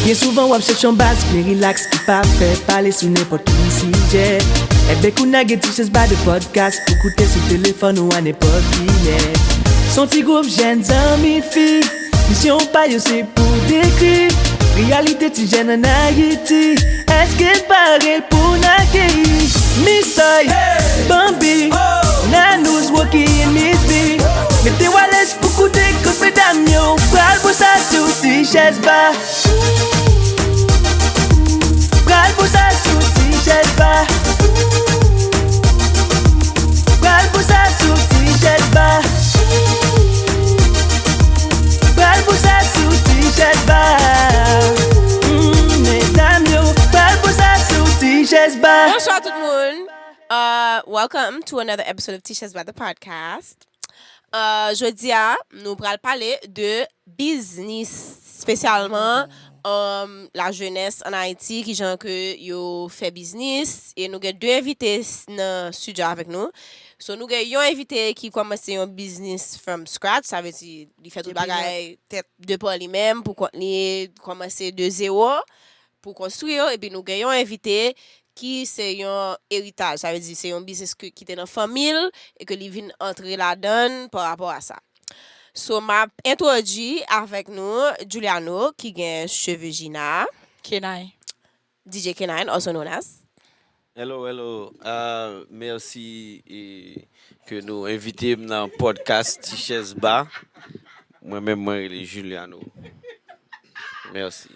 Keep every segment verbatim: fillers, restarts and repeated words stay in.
Byen souvan w ap chèche yon baz byen rilaks ki pa pè pale sou nenpòt ki sijè. Enben kounye a gen T Chèz Ba de podcast pou koute sou telefòn ou a nenpòt kilè. S on ti gwoup jèn zanmi fi, misyon pa yo se pou dekri reyalite ti jèn ann Ayiti. Èske n pare pou n akeyi Misoy, Bambi, Nanous, Rocky and Miss B? Mete w alèz pou koute kot medam yo pral boul sa sou ti chèz ba. Pral boul sa sou ti chèz ba. Pral boul sa sou ti chèz ba. Pral boul sa sou ti chèz ba. Mm, medam yo, pral boul sa sou ti chèz ba. Bonswa tout moun. Uh, welcome to another episode of T Chèz Ba the podcast. Uh, jodi a, nou pral pale de biznis, espesyalman um, la jeunesse en Haïti, ki jan ke yo fè biznis. E nou gen de envite s- nan studio avèk nou. So, nou gen yon envite ki kòmanse yon biznis from scratch, sa vle di li fè tout bagay tèt de pa li menm, pou kont li, kòmanse de zewo pou konstwi yo. Epi nou gen yon envite ki se yon eritaj, sa vle di se yon biznis ke, ki te nan fanmi l e ke li vin antre ladan l pa rapò a sa. So, m ap entwodui avèk nou Giuliano, ki gen cheve Gina. Kenay. D J Kenay, also known as. Hello, hello. Uh, mèsi e, ke nou envite m nan podcast Ti Chèz Ba. Mwen menm, mwen rele Giuliano. Mèsi.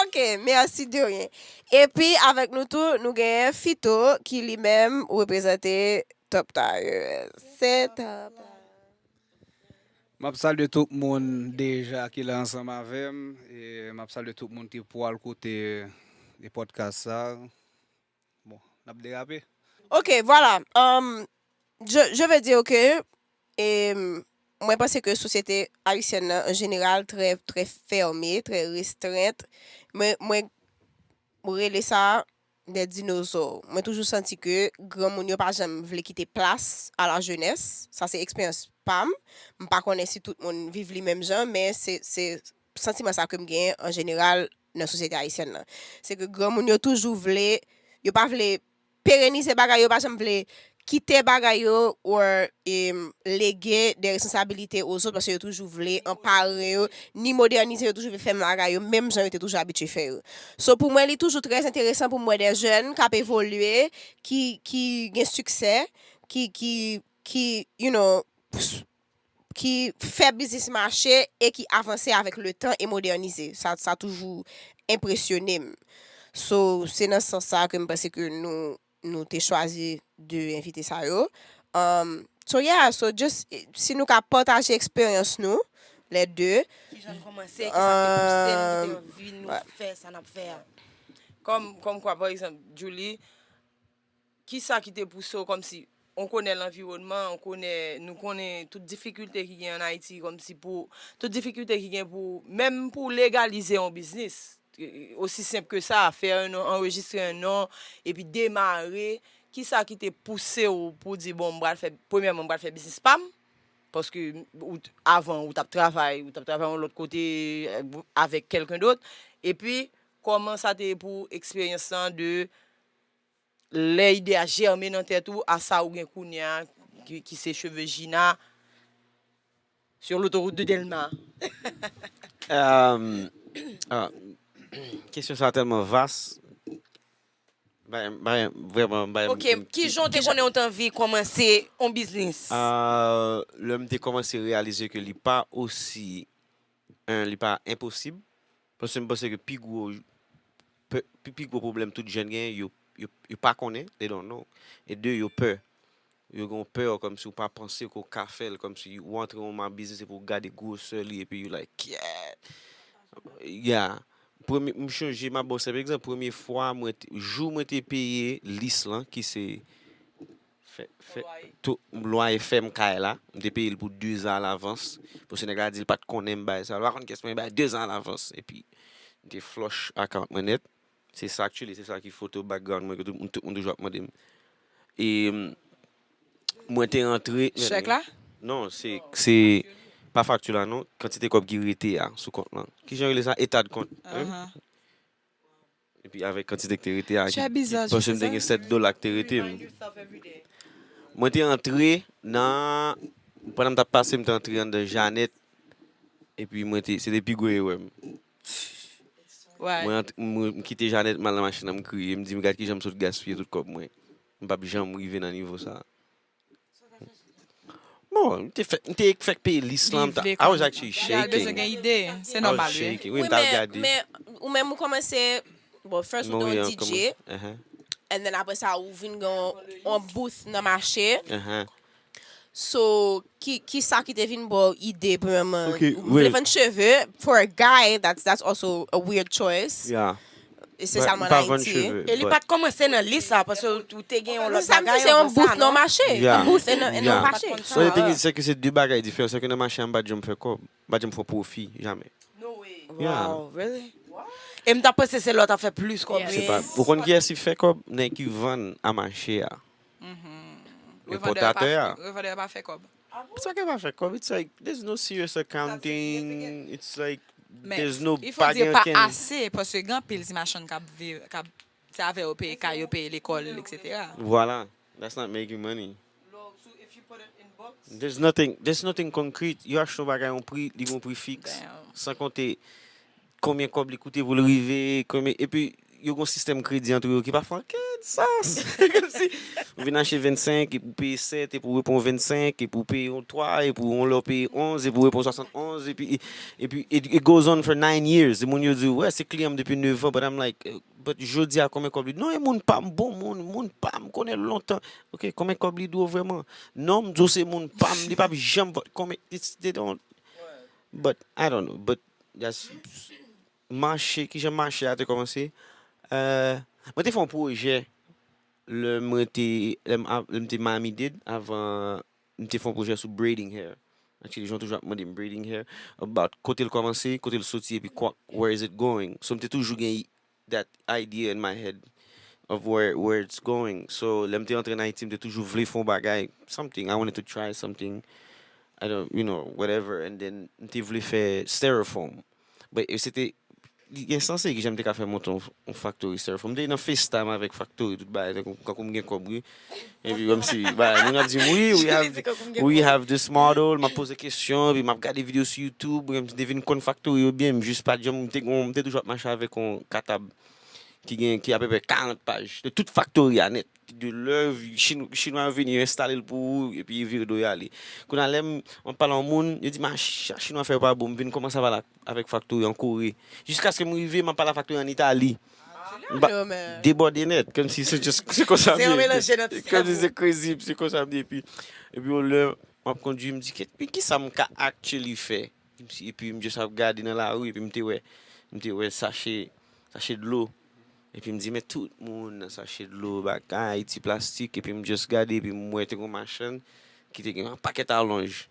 Ok, mèsi de rien. Epi, avèk nou tou, nou gen Fito, ki li menm reprezante Top Tire. Se Top Tire. M ap salye tout moun deja ki la ansanm avè m. E m ap salye tout moun ki pral koute e podcast sa. Bon, n ap derape. Ok, vwala. Um, je, je veux dire que e, mwen panse ke sosyete ayisyèn nan, an jeneral, trè, trè fèmen, trè restrent. Mwen, mwen rele sa des dinosaures. Mwen toujou santi ke granmoun yo pa janm vle kite plas a la jeunesse. Sa se eksperyans pa m. M pa konnen si tout moun viv li menm jan, men se, se santiman sa ke m genyen an jeneral nan sosyete ayisyèn nan. Se ke granmoun yo toujou vle, yo pa vle perenize bagay yo, pa janm vle kite bagay yo or em, lege de responsabilite ozot, paske yo toujou vle anpare yo, ni modènize yo, toujou vle fè bagay yo menm jan yo te toujou abitye fè yo. So, pou mwen, li toujou trè enteresan pou m wè de jèn k ap evolye, ki, ki gen siksè, ki, ki, ki, you know, ki fè biznis mache e ki avanse avèk le tan e modènize. Sa, sa toujou enpresyone m. So, se nan sans sa ke m panse ke nou, nou te chwazi de envite sa yo. Um, so, yeah, so just, si nou ka pataje eksperyans nou, lè de. Kijan n kòmanse, kisa k te pouse n, ki te anvi nou fè sa n ap fè a. Kòm, kòm kwa, pa egzanp, Julie, kisa ki te pouse w kòmsi, on konnen lanviwònman, on konnen, nou konnen tout difikilte ki gen an Ayiti, kòmsi pou, tout difikilte ki gen pou, menm pou legalize yon biznis, osi senp ke sa, fè yon non, anrejistre yon non, epi demare, kisa ki te pouse w pou di, bon, m pral fè, premyèman, m pral fè biznis pa m, paske ou t- avan, ou t ap travay, ou t ap travay yon lòt kote, eh, avèk kèlken dòt, epi, kòman sa te ye pou eksperyans lan de lè ide a jèmen nan tèt ou, a sa ou gen kounye a, ki, ki se cheve Gina sur l'autoroute de Delma. Euh, ah, kesyon sa tèlman vas. Bay, bay, vrèman, bay, Ok, m- ki jan w te konnen w t anvi kòmanse yon biznis? Ah, lè m te kòmanse reyalize ke li pa osi, en, li pa enposib. Paske m panse ke pi gwo, pe- pi, pi gwo pwoblèm tout jèn genyen, yo, yo, yo pa konnen, they don't know. E de, yo pè. Yo gen yon pè, kòmsi ou pa panse ke w ka fè l, kòmsi ou antre nan yon biznis epi w gade gwosè li, epi you like, yeah. Yeah. Premye, m chonje, m ap ba w senp egzanp, premye fwa, mwen te- jou mwen te peye lease lan, ki se fè, fè, tou, lwaye fèm kay la, m te peye l pou de zan alavans, paske nèg la di l pa t konnen m bay sa, l pa konn kiyès mwen bay de zan alavans, epi m te flush account mwen nèt. Se sa actually, se sa ki foto background mwen, ke tout, tout moun toujou ap mande m. E, m, mwen te rantre. Chèk la? Non, se, se, Pa fakti la non, kantite kòb ki rete a sou kont lan. Kijan yo rele sa? Eta de kont. Hein? Epi avèk kantite ki te rete a, ki, paske m te gen sèt dola ki te rete m. Mwen te antre nan, pandan m t ap pase, m te antre anndan Janet. Epi mwen te, se te pi gwo erè m. Mwen, ant- mwen, m kite Janet, m al nan machin nan, m kriye, m di, "M gad kijan m sot gaspiye tout kòb mwen. M p ap janm rive nan nivo sa." Bon, m te fèk, m te fèk peye lis lan, m ta, I was actually shaking. Al bezwen gen ide, se nòmal, wi. Wi, men, men ou menm ou kòmanse, bon, first ou te yon D J, and then apre sa ou vin gen yon, yon booth nan mache. So, ki, ki sa ki te vin ba w ide premyèman? Ou vle vann cheve, for a guy, that's, that's also a weird choice. E se sèlman an Ayiti. E li pa t kòmanse nan lis la, paske ou te gen yon lòt bagay anvan sa, non? Se yon booth nan mache. Yon booth nan mache. Only thing is, se ke se de bagay diferan. Se ke nan mache a, m pa t janm fè kòb. M pa t janm fè pwofi, jamè. Wow, really? E m ta panse se lè w t ap fè plis kòb. Se pa, ou konn kiyès ki fè kòb? Nèg ki vann a mache a. Enpòtatè a. Revandè pa fè kòb. It's like, pa fè kòb. It's like, there's no serious accounting. It's like, there's no, pa gen ankenn. Men, il faut dire pa ase, paske gen anpil ti machann k ap viv, k ap, se avè yo peye kay, yo peye lekòl, et cetera. Voilà. That's not making money. There's nothing, there's nothing concrete. Yo achte yon bagay yon pri, li gen yon pri fiks. San konte konbyen kòb li koute pou l rive, konbyen, epi yo gen yon sistèm kredi ant yo ki pa fè okenn sans. Kòmsi ou vin achte vennsenk, epi ou peye sèt, epi ou repran vennsenk, epi ou peye yon twa, epi yon lè ou peye onz, epi ou repran swasannonz, epi, epi it, it goes on for nine years. E moun yo di, "Wè, se kliyan m depi nèf an," but I'm like, "But jodi a, konbyen kòb li?" "Non, e moun pa m, bon moun, moun pa m, konnen l lontan." Ok, konbyen kòb li dwe w vrèman? "Non, m di w se moun pa m, li p ap janm," konbyen, it's, they don't, but I don't know, but that's, mache, kijan mache a te kòmanse? Euh, mwen te fè yon pwojè lè mwen te, lè m, lè m te Miami-Dade, avan, m te fè yon pwojè sou braiding hair. Actually, jan toujou ap mande m braiding hair, about kote l kòmanse, kote l soti, epi kwa, where is it going? So, m te toujou gen that idea in my head of where, where it's going. So, lè m te antre an Ayiti, m te toujou vle fè yon bagay, something. I wanted to try something. I don't, you know, whatever. And then, m te vle fè styrofoam. But, e se te, li gen sanse ki jan m te ka fè monte yon, yon factory styrofoam. M te nan FaceTime avèk factory, tout bagay, tankou, tankou m gen kòb, wi. Epi, kòmsi, bagay, moun ap di m, "Wi, we have, we have this model." M ap poze kesyon, epi m ap gade videyo sou YouTube, m te vin konn factory yo byen, m jis pa t janm, m te gon, m te toujou ap mache avèk yon katab ki gen, ki apepre karant paj, de tout factory a nèt. De lè Chin-, Chinwa yo vini, yo enstale l pou ou, epi yo vire do yo ale. Kounye a, lè m, m ap pale a yon moun, yo di m, "A, Ch-, Chinwa fè yo pa bon." M vin kòmanse pale ak, avèk factory an Kore. Jiskaske m rive, m ap pale a factory an Itali. M pa debòde nèt, kòmsi se just, se konsa m ye. Kòmsi se crazy, se konsa m ye. Epi, epi yon lè, m ap kondui, m di, "Kèt, men kisa m ka actually fè?" Epi m just ap gade nan lari, epi m te wè, m te wè sache, sache dlo. Epi m di, "Men tout moun nan sache dlo, bagay, ti plastik." Epi m just gade, epi m wè te gen yon machann ki te gen yon pakèt alonj.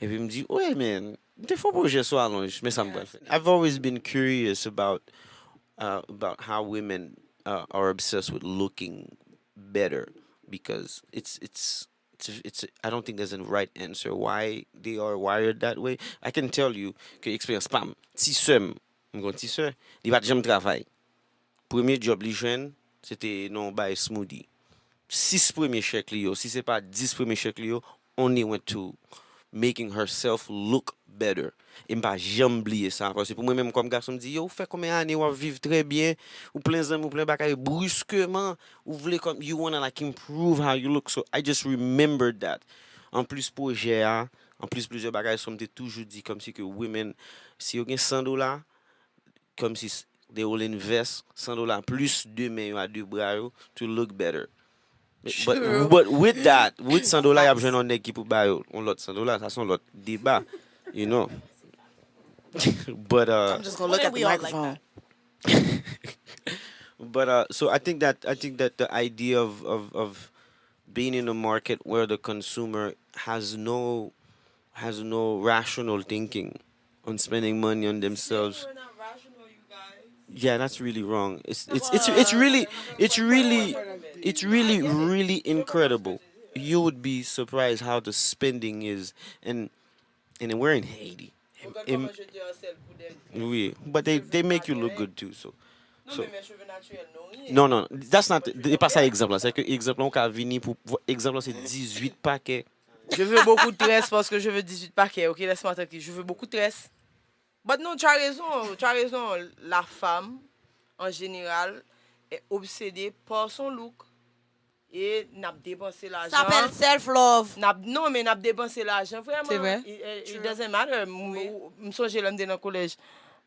Epi m di, "Wi, men, m te fè yon pwojè sou alonj, men sa m pral fè." I've always been curious about, uh, about how women, uh, are obsessed with looking better because it's, it's, it's, it's, I don't think there's a right answer why they are wired that way. I can tell you ke eksperyans pa m, ti sè m, m gen yon ti sè, li pa t janm travay. Premye djòb li jwenn, se te nan yon bay smoothie. Sis premye chèk li yo, si se pa dis premye chèk li yo, only went to making herself look better. E m pa janm bliye sa, paske pou mwen menm kòm gason, m di, "Yo, ou fè konbyen ane w ap viv trè byen, ou plen zanmi, ou plen bagay, briskeman, ou vle kòm, you wanna, like, improve how you look." So, I just remembered that. Anplis pwojè a, anplis plizyè bagay, so m te toujou di kòmsi ke women, si yo gen san dola, kòmsi s-, they will invest san dola plis de men yo a de bra yo to look better. But, but with that, with san dola, y ap jwenn yon nèg ki pou ba yo yon lòt san dola, sa se yon lòt deba, you know. But, uh, I'm just gonna look at the microphone. But, uh, so I think that, I think that the idea of, of, of being in a market where the consumer has no, has no rational thinking on spending money on themselves. Yeah, that's really wrong. It's, it's, it's, it's really, it's really, it's really, really incredible. You would be surprised how the spending is, and And we're in Haiti. Regarde comment je te harcèle pour des Oui, but they, they make you look good too. So, Non, so mais mes cheveux naturels n'ont rien. Non, non, that's not, e pa sa egzanp la. Se ke egzanp la, ou ka vini pou, egzanp la, se dizuit pakè. Je veux beaucoup de tresses parce que je veux dix-huit paquets, ok? Laisse-moi tranquille. Je veux beaucoup de tresses. But non, tu as raison, tu as raison. La femme, en général, est obsédée par son look. E n ap depanse lajan. Sa apèl self love. N ap, non, men n ap depanse lajan vrèman. Se vre. It, it doesn't matter. M, m sonje lè m te nan kolèj.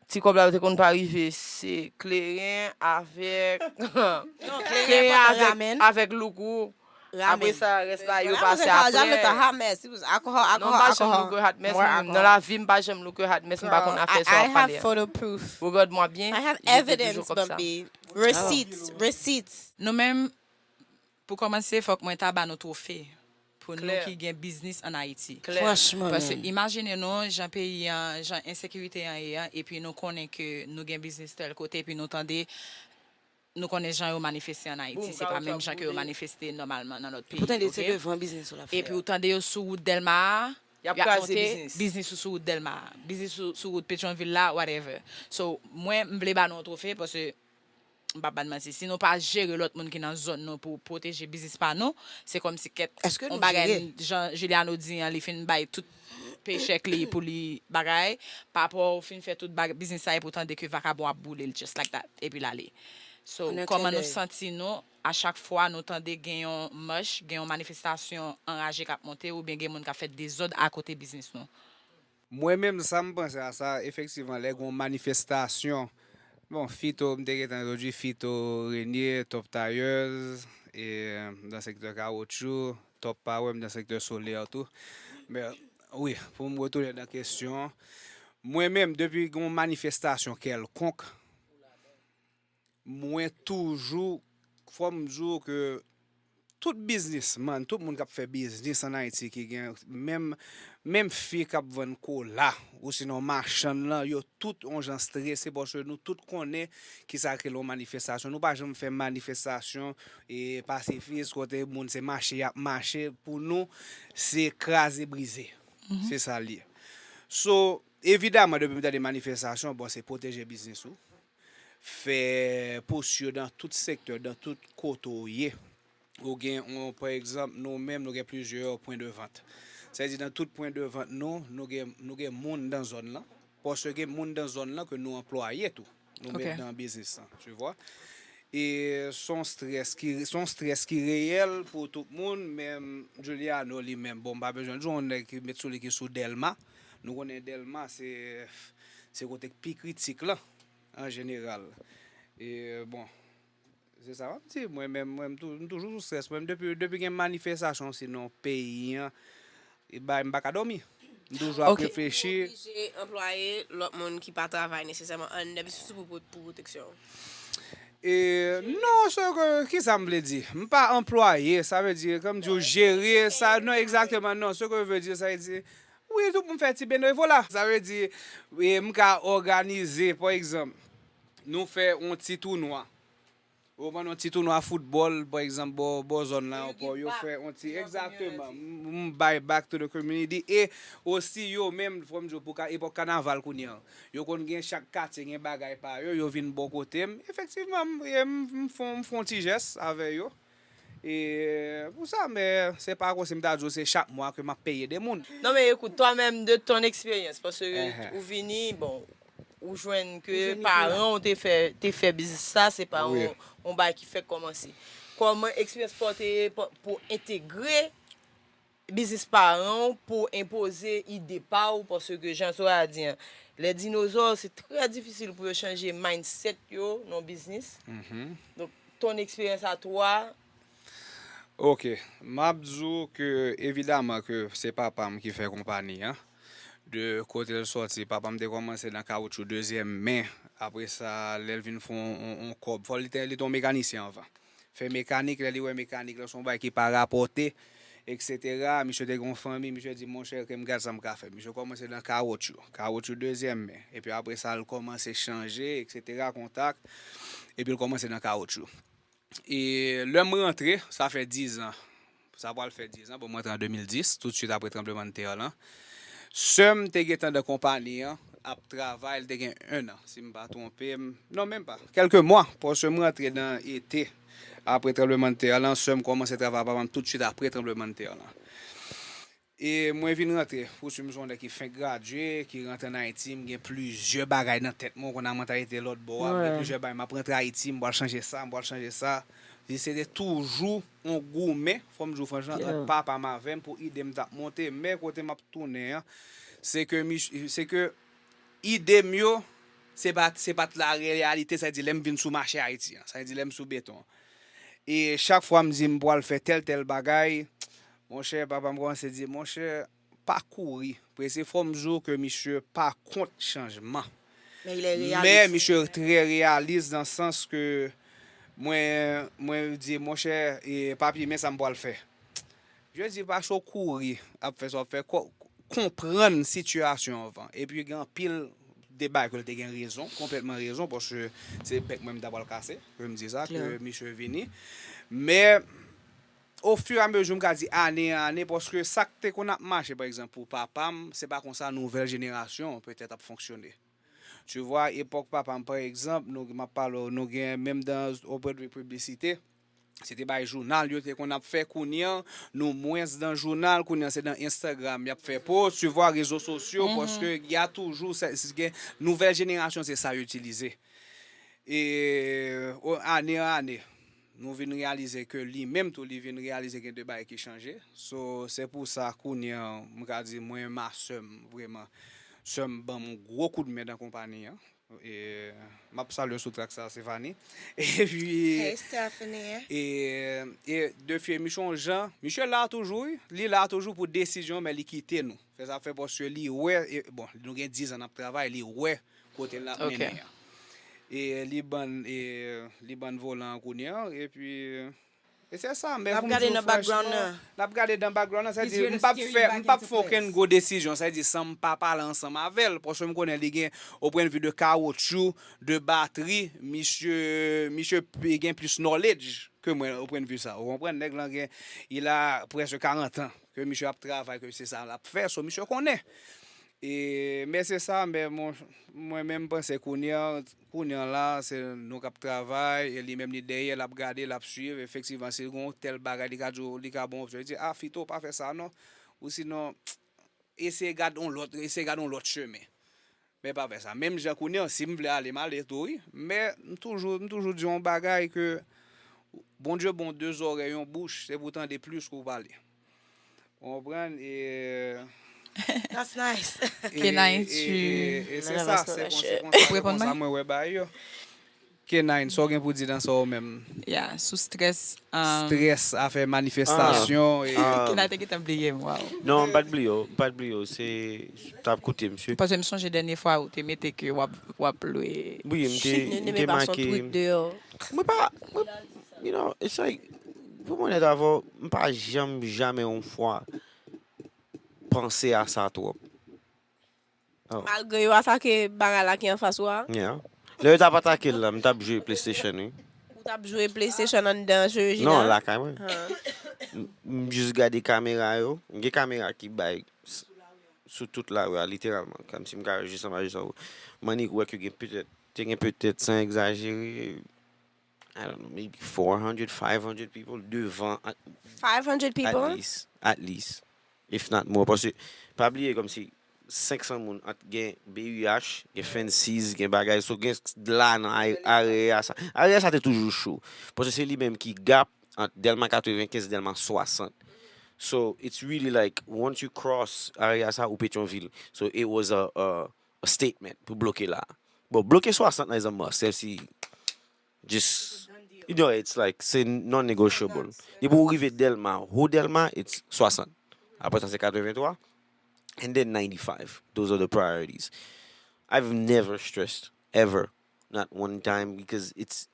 Ti kòb la yo te konn pa rive. Se kleren avèk. Non, kleren avèk ramen. Avèk look ou. Apre sa, rès la yo pase apre. Hot mess. It was alcohol, Non, m pa alcohol, janm look alcohol. a hot mess. More Nan alcohol. Lavi m pa janm look a hot mess. M pa konn afè sa w ap pale. Photo proof. Regarde-moi bien. I have J'étais evidence, toujours comme ça. Bambi. Receipts, receipts. Nou menm, pou kòmanse, fòk mwen ta ba nou twofe pou nou Claire. Ki gen biznis an Ayiti. Claire. Franchman, Paske man. Imajine nou jan peyi an, jan ensekirite an ye an, epi nou konnen ke nou gen biznis tèl kote, epi nou tande, nou konnen jan yo manifeste an Ayiti. Boum, Se pa kawoutchou menm ap jan ke yo boule. Manifeste nòmalman nan lòt peyi. Pou tande se Ok? devan biznis ou l ap fè. Epi ou tande yo sou wout Dèlma a, Y ap y ap kraze monte biznis. Biznis ou sou wout Dèlma a, biznis ou sou wout Petyonvil la, whatever. So, mwen, m vle ba nou yon twofe, paske m pa ban manti. Si nou pa jere lòt moun ki nan zòn nou pou pwoteje biznis pa nou, se kòmsi kèt Èske yon nou bagay jere? Jan Juliano di an, li fin bay tout pechèk li pou li bagay, pa rapò ou fin fè tout bag, biznis sa epi ou tande ke vakabon ap boule l just like that, epi l ale. So, An un kòman clin nou d'œil. Santi nou a chak fwa nou tande gen yon mach, gen yon manifestasyon anraje k ap monte oubyen gen moun k ap fè dezòd akote biznis nou? Mwen menm, sa m panse a sa, efektivman, lè gen yon manifestasyon, bon, Fito, m te gentan entwodui Fito Renier, Top Tailleurs, e, nan sektè kawotchou, Top Power, m nan sektè solè tou. Men, wi, pou m retounen nan kesyon an, mwen menm, depi gen yon manifestasyon kèlkonk, mwen toujou, fò m di w ke tout biznismann, tout moun k ap fè biznis ann Ayiti ki gen, menm, menm fi k ap vann kola, ou sinon machann lan, yo tout on jan strese paske nou tout konnen kisa k rele yon manifestasyon. Nou pa janm fè manifestasyon e pasifis kote moun se mache y ap mache. Pou nou, se kraze brize. Se sa l ye. So, evidaman, depi m tande manifestasyon, bon, se pwoteje biznis ou. Fè pous yo nan tout sektè, nan tout kote w ye. Ou gen, on, pa egzanp, nou menm, nou gen plizyè pwen de vant. Sa vle di, nan tout pwen de vant nou, nou gen, nou gen moun nan zòn lan. Paske gen moun nan zòn lan ke nou anplwaye tou. Nou Ok. Met nan biznis lan, tu vois. E se yon strès ki, se yon strès ki reyèl pou tout moun, men Juliano li menm, bon, m pa bezwen di w, yon nèg ki met sou li ki sou Dèlma. Nou konnen Dèlma, se, se kote k pi kritik lan, an jeneral. E, bon, se sa m ap di. Mwen menm, mwen, m tou- m toujou sou strès. Mwen, depi, depi gen manifestasyon, sinon peyi an, e bay, m pa ka dòmi. M toujou ap Ok. Reflechi. Oblije anplwaye lòt moun ki pa travay nesesèman anndan biznis ou pou, pou pwoteksyon. E, non, se ke, kisa m vle di? M pa anplwaye, sa vle di, kòm di w jere, sa, non, egzakteman, non, se ke vle di, sa vle di, wi, tout moun fè ti benevola. Sa vle di, e, m ka òganize, pa egzanp, nou fè yon ti tounwa. Ou konprann, yon ti tounwa foutbòl, pa egzanp, bò, bò zòn lan ankò, yo fè yon ti, egzakteman, m, m bay back to the community. E osi, yo menm, fò m di w, pou ka, epòk kanaval kounye an, yo konn gen chak katye, gen bagay pa yo, yo vin bò kote m. Efektivman, m, e m, m fè, m fè yon ti jès avè yo. E pou sa, men se pa kòmsi m ta di w se chak mwa ke m ap peye de moun. Non, mais écoute, toi-même, de ton expérience, parce que Uh-huh. ou vini, bon, ou jwenn ke Ou jwenn paran ou te fè, te fè biznis sa, se pa Wi. yon, yon bagay ki fèk kòmanse. Kòman eksperyans pa w te ye pa- pou entegre biznis paran w, pou enpoze ide pa w, paske jan Soraya di an, les dinosaures, c'est très difficile pou yo chanje mindset yo nan biznis. Donk, ton eksperyans a twa, Ok, m ap di w ke evidaman ke se papa m ki fè konpani an. De kote l sòti, papa m te kòmanse nan kawotchou dezyèm men. Apre sa, lè l vin fè yon, yon, yon kòb, fò li te, li te yon mekanisyen anvan. Fè mekanik, lè li wè mekanik la, se yon bagay ki pa rapòte, eksetera. Misye te gen yon fanmi, misye di, monchè, ke m gad sa m ka fè. Misye kòmanse nan kawotchou, kawotchou dezyèm men. Epi apre sa, l kòmanse chanje, eksetera, kontak. Epi l kòmanse nan kawotchou. E lè m rantre, sa fè dizan. Sa pral fè dizan, bon, m rantre an de mil dis, toutswit apre tranblemanntè lan. Sè m te gentan nan konpayi an, ap travay, li te gen en an, si m pa twonpe m. Non, menm pa. Kèlke mwa, paske m rantre nan ete. Apre tranblemanntè lan, sè m kòmanse travay ak papa m toutswit apre tranblemanntè lan. E mwen vin rantre, pouski m se yon nèg ki fenk gradye, ki rantre ann Ayiti, m gen plizyè bagay nan tèt mwen, ou konn nan mantalite lòt bò a, m gen plizyè bagay, m ap rantre Ayiti, m pral chanje sa, m pral chanje sa. Li se te toujou yon goumen, fò m di w franchman, ant papa m avè m pou ide m t ap monte, men kote m ap tounen an, se ke, se ke ide m yo, se pa, se pa t la reyalite, sa vle di lè m vin sou mache Ayiti an, sa vle di lè m sou beton an. E chak fwa m di m pral fè tèl, tèl bagay, monchè, papa m kòmanse di, monchè, pa kouri. Prese fò m di w ke misye pa kont chanjman. Men misye trè reyalis nan sans ke mwen, mwen di, monchè, e, papye, men sa m pral fè. Je di, pa cho kouri ap fè sa w ap fè. Ko-, konprann sitiyasyon anvan. Epi gen anpil deba ke l te gen rezon, konplètman rezon, paske se bèk mwen m ta pral kase, ke m di sa, ke misye vini. Men, ofiramezi, m ka di ane an ane, paske sa k te konn ap mache, pa egzanp, pou papa m, se pa konsa nouvèl jenerasyon petèt ap fonksyone. Tu vois, epòk papa m, pa egzanp, nou, m ap pale w, nou gen menm dan, o pwen de vi piblisite, se te bay jounal yo te konn ap fè, kounye an, nou mwens dan jounal, kounye an se dan Instagram y ap fè post, tu vois, rezo sosyo, paske y a toujou, se, se gen, nouvèl jenerasyon, se sa yo itilize. E, o, ane an ane, nou vin reyalize ke li menm tou, li vin reyalize gen de bagay ki chanje. So, se pou sa, kounye an, m ka di, mwen menm a sè m, vrèman, sè m ban m yon gwo koudmen dan konpayi an. E, m ap salye w sou trak sa, Stéphanie. Epi, e, e de fye, misye yon jan, misye la toujou, wi. Li la toujou pou desizyon, men li kite nou. Fè sa fè paske li wè, e, bon, nou gen diz an n ap travay, li wè kote l ap mennen an. E li ban, e, li ban volan an kounye an, epi, e se sa, men pou m di w franchman, n ap gade nan background nan, sa vle di, m p ap fè, m p ap fè okenn gwo desizyon, sa vle di, san m pa pale ansanm avè l, paske m konnen li gen, o pwen de vi de kawotchou, de batri, misye, misye gen plis knowledge ke mwen, o pwen de vi sa, ou konprann, nèg lan gen, il a presque quarante ans ke misye ap travay, ke se sa l ap fè, so misye konnen. E, men se sa, men mon, mwen menm m panse kounye an, kounye an la, se nou k ap travay, e li menm li dèyè, l ap gade, l ap swiv, efektivman, si l gen yon tèl bagay, li ka di w, li ka ba w opsyon, li di, a, Fito, pa fè sa non, ou sinon, eseye gad yon lòt, eseye gad yon lòt chemen. Men pa fè sa. Menm jan kounye an, si m vle ale, m ale tou, wi. Men m toujou, m toujou di yon bagay ke Bondye ba w de zòrèy, yon bouch, se pou w tande plis ke w pale. Ou konprann? E That's nice. K nine, e, tu e, e, e se sa, se kon, se konsa, se konsa mwen wè bagay yo. K nine, sa w gen pou di nan sa w menm? Ya, sou strès, um, strès, afè manifestasyon, e K nine te gentan bliye m, waw. Non, m pa t bliye w, m pa t bliye w, se, t ap koute, mesye. Paske m sonje dènye fwa ou te mete ke w ap, w ap lwe. Wi, m te, m te make. Mwen pa, mwen, you know, it's like, pou mwen nèt avè w, m pa janm, jamè yon fwa panse a sa twòp. Malgre yo atake bagay la ki anfas ou a? Yeah. Lè yo t ap atake l la, m t ap jwe PlayStation, wi. Ou t ap jwe PlayStation anndan chirurji la? Non, lakay mwen. M, m jis gade kamera yo. M gen kamera ki bay s-, sou tout lari a, literalman. Kòmsi m ka jis anba, jis anwo. M annik wè ke gen petèt, te gen petèt, san egzajere, I don't know, maybe four hundred, five hundred people devan, at, five hundred people? At least, at least, if not more. Paske, pa bliye, kòmsi senk san moun ant gen B U H, gen Fences, gen bagay, so gen s-, la nan ay-, area sa. Area sa te toujou cho. Paske se li menm ki gap ant Dèlma katrevenkenz, Dèlma swasant. So, it's really like, once you cross area sa, ou Petyonvil. So, it was a, a, a statement pou bloke la. Bon, bloke swasant lan is a must, sèl si Just, you know, it's like, se non-negotiable. Depi w rive Dèlma, ho Dèlma, it's swasant. Apre sa, se katrevenntwa. And then ninety-five. Those are the priorities. I've never stressed, ever. Not one time, because it's,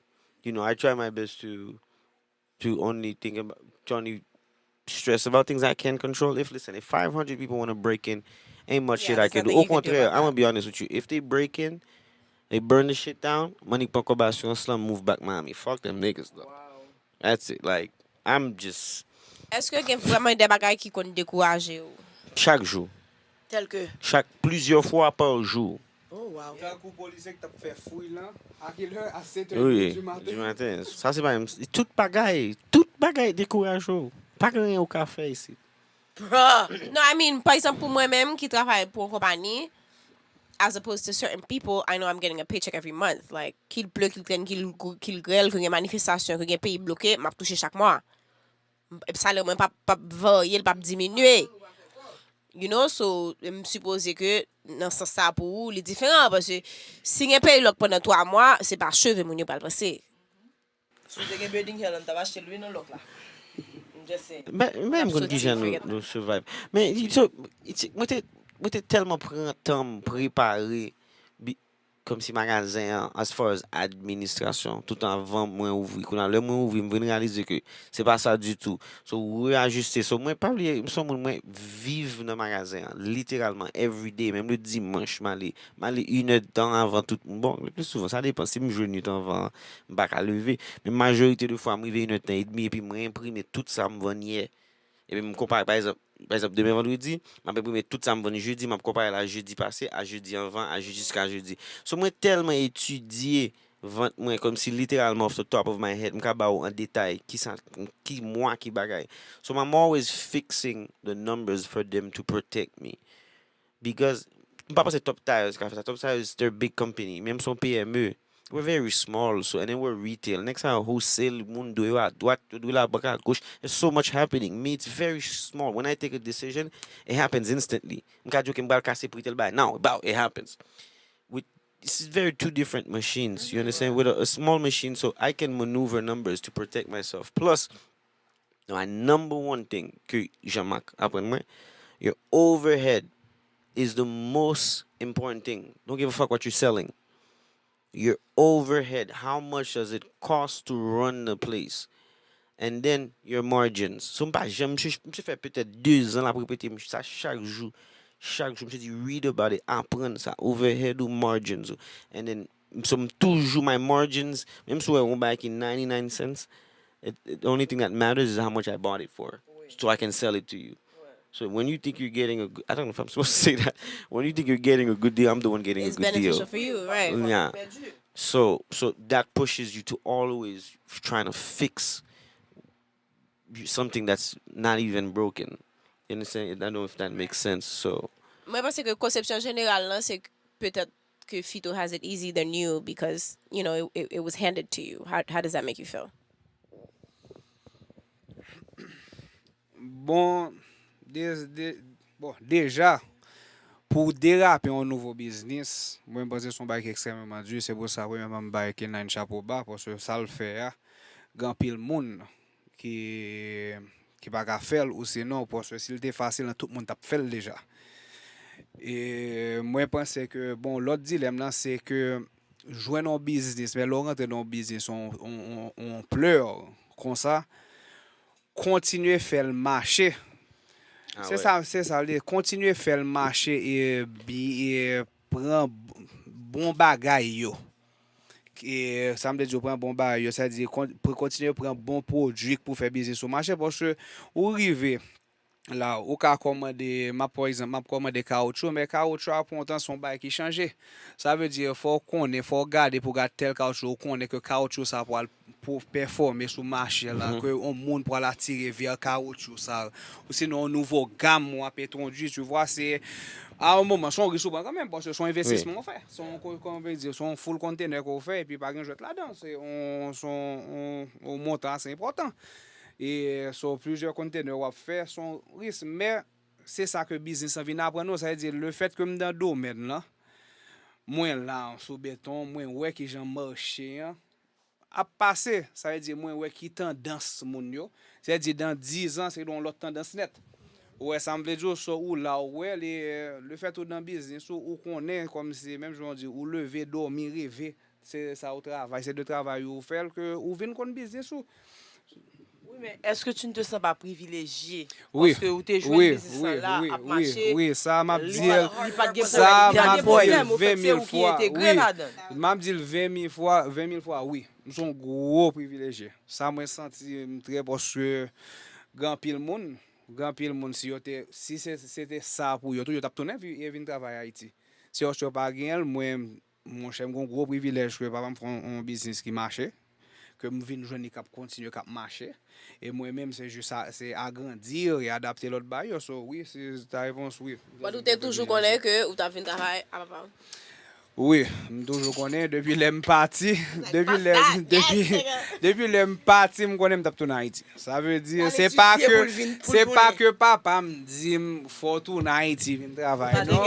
you know, I try my best to, to only think about, to only stress about things I can control. If, listen, if five hundred people want to break in, ain't much shit I can do. Au contraire, I'm gonna be honest with you. If they break in, they burn the shit down, Mannik pran kòb asirans lan, move back Miami. Fuck them niggas, though. That's it. Like, I'm just Èske gen vrèman de bagay ki konn dekouraje w? Chak jou. Tel ke. Chak plizyè fwa pa jou. Oh, wow. Tankou polisye ki t ap fè fouy lan, a kilè? A sèt è Wi, di maten. Di maten. Sa se pa menm. Tout bagay, tout bagay dekouraje w. Pa gen anyen ou ka fè isit. Bruh. No, I mean, pa egzanp, pou mwen menm ki travay pou yon konpani, as opposed to certain people, I know I'm getting a paycheck every month. Like, ki l ple, ki l grenn, ki l grèl, ki gen manifestasyon, ki gen peyi bloke, m ap touche chak mwa. Salè mwen p ap, p ap varye, l p ap diminye. You know, so, m sipoze ke nan sans sa pou ou, li diferan. Paske si gen peyi lòk pandan twa mwa, se pa cheve moun yo pral panse. Si w te gen bedding hair la, m t ap achte l wi nan lòk la. M just saying. Men men m konn kijan nou, nou survive. Men so, mwen te mwen te tèlman pran tan m prepare kòmsi magazen an as far as administrasyon tout anvan mwen ouvri. Kounye a lè mwen ouvri m vin reyalize ke se pa sa ditou. So ou reyajiste. So mwen pa bliye m se yon moun mwen viv nan magazen an literalman everyday. Menm le dimanch m ale M ale inèdtan anvan tout moun. Bon, le pli souvan, sa depan. Si m jwe nwit anvan, m pa ka leve. Men majorite de fwa, m rive inèdtan edmi epi mwen enprime tout sa m vann yè. Epi m konpare, pa egzanp, pa egzp, demen vandredi, m ap enprime tout sa m vann jedi, m ap konpare l a jedi pase, a jedi anvan, a jiska jedi. So, mwen tèlman etidye vant mwen, kòmsi literalman off the top of my head, m ka ba w an detay kisa, ki mwa, ki bagay. So, I'm always fixing the numbers for them to protect me. Because m pa panse Top Tires ka fè sa. Top Tires, they're a big company. Menm se yon P M E. We're very small, so, and then we're retail. Nèg sa yo wholesale, moun dwe yo adwat, yo dwe labank agoch. There's so much happening. Me, it's very small. When I take a decision, it happens instantly. M ka di, ok, m pral kase pri tèl bagay. Now, bow, it happens. With, it's very two different machines, you understand? With a, a small machine, so I can maneuver numbers to protect myself. Plus, my number one thing ke Jean-Marc aprann mwen, your overhead is the most important thing. Don't give a fuck what you're selling. Your overhead, how much does it cost to run the place? And then your margins. So m pa janm, misye, misye fè petèt de zan l ap repete m sa chak jou. Chak jou, misye di, read about it, aprann sa, overhead ou margins ou. And then, so m toujou, my margins, menm si w wè yon bagay ki ninety-nine cents, it, it, the only thing that matters is how much I bought it for. So I can sell it to you. So when you think you're getting a good, I don't know if I'm supposed to say that. When you think you're getting a good deal, I'm the one getting a It's good deal. Beneficial for you, right? Yeah. So, so that pushes you to always trying to fix something that's not even broken. You understand? I don't know if that makes sense. So, Mwen panse ke konsepsyon jeneral lan se petèt ke Fito has it easy than you because, you know, it, it, it was handed to you. How, how does that make you feel? Bon, de, de, bon, deja, pou w derape yon nouvo biznis, mwen, m panse se yon bagay ki ekstrèmeman di. Se pou sa, premyèman, m bay K nine chapo ba, paske sa l fè a, gen anpil moun ki, ki pa ka fè l, ou sinon, paske si l te fasil, tout moun t ap fè l deja. E mwen panse ke, bon, lòt dilèm nan, se ke jwenn yon biznis, men lè w rantre nan yon biznis, yon, yon, yon, yon plè konsa, kontinye fè l mache. Se sa, se sa l ye. Kontinye fè l mache e, bi- e pran bon bagay yo. E, sa m te di w, pran bon bagay yo, sa di kon- pr- kontinye pran bon pwodui k pou fè biznis ou mache, paske ou rive la, ou ka kòmande, m ap, pa egzanp, m ap kòmande kawotchou, men kawotchou a pran tan, se yon bagay ki chanje. Sa vle di, fò w konnen, fò w gade pou w gade tèl kawotchou, ou konnen ke kawotchou sa pral pou pèfòme sou mache la, ke yon moun pral atire vè kawotchou sa, ou sinon yon nouvo gam w ap entwodui, tu vois, se a yon moman, se yon risk ou pran kanmenm, paske se yon envestisman w fè. Se yon, ko- kòman yo di, se yon full container ke w fè, epi pa gen jwèt ladan. Se yon, se yon, yon, yon montan ase enpòtan. E se plizyè container w ap fè, se yon risk. Men, se sa ke biznis lan vin aprann nou. Sa vle di, lefèt ke m nan domèn lan, mwen la sou beton, mwen wè kijan mache an ap pase. Sa vle di, mwen wè ki tandans moun yo. Sa vle di, dan diz an, se yon lòt tandans nèt. Ou wè sa m vle di w, so ou la, ou wè, li, lefèt ou nan biznis ou, ou konnen, kòmsi, menm jan w di, ou leve, dòmi, reve. Se sa ou travay, se de travay ou fè l ke ou vin konn biznis ou. Wi, men èske tu ne te sens pas privilégié? Wi, Paske ou te wi, jwenn biznis wi, lan la wi, ap wi, mache. wi, sa m ap Li di pa- l, li pa t gen sa m pwoblèm, ap li pa t di gen l pwoblèm, ou fè ven se mil ou ki fwa, entegre wi. ladan. M ap di l ven mil fwa, ven mil fwa, wi. M se yon gwo privilejye. Sa mwen santi m trè paske gen anpil moun, Gen anpil moun, si yo te, si se, se te sa pou yo tou, yo t ap tounen vi- e vin travay Ayiti. Se yo, si yo pa genyen l, mwen, monchè, m gen yon gwo privilèj ke papa m fè yon, yon biznis ki mache, ke m vin jwenn li k ap kontinye, k ap mache. E mwen menm, se jis a, se agrandi e adapte lòt bagay yo. So, wi, se ta repons, wi. But ou te toujou konnen ke ou t ap vin travay a papa w? Wi, m toujou konnen depi lè m pati, depi lè depi depi lè m pati, m konnen m t ap tounen Ayiti. Sa vle di se pa ke se pa ke papa m di m fò w tounen Ayiti vin travay non.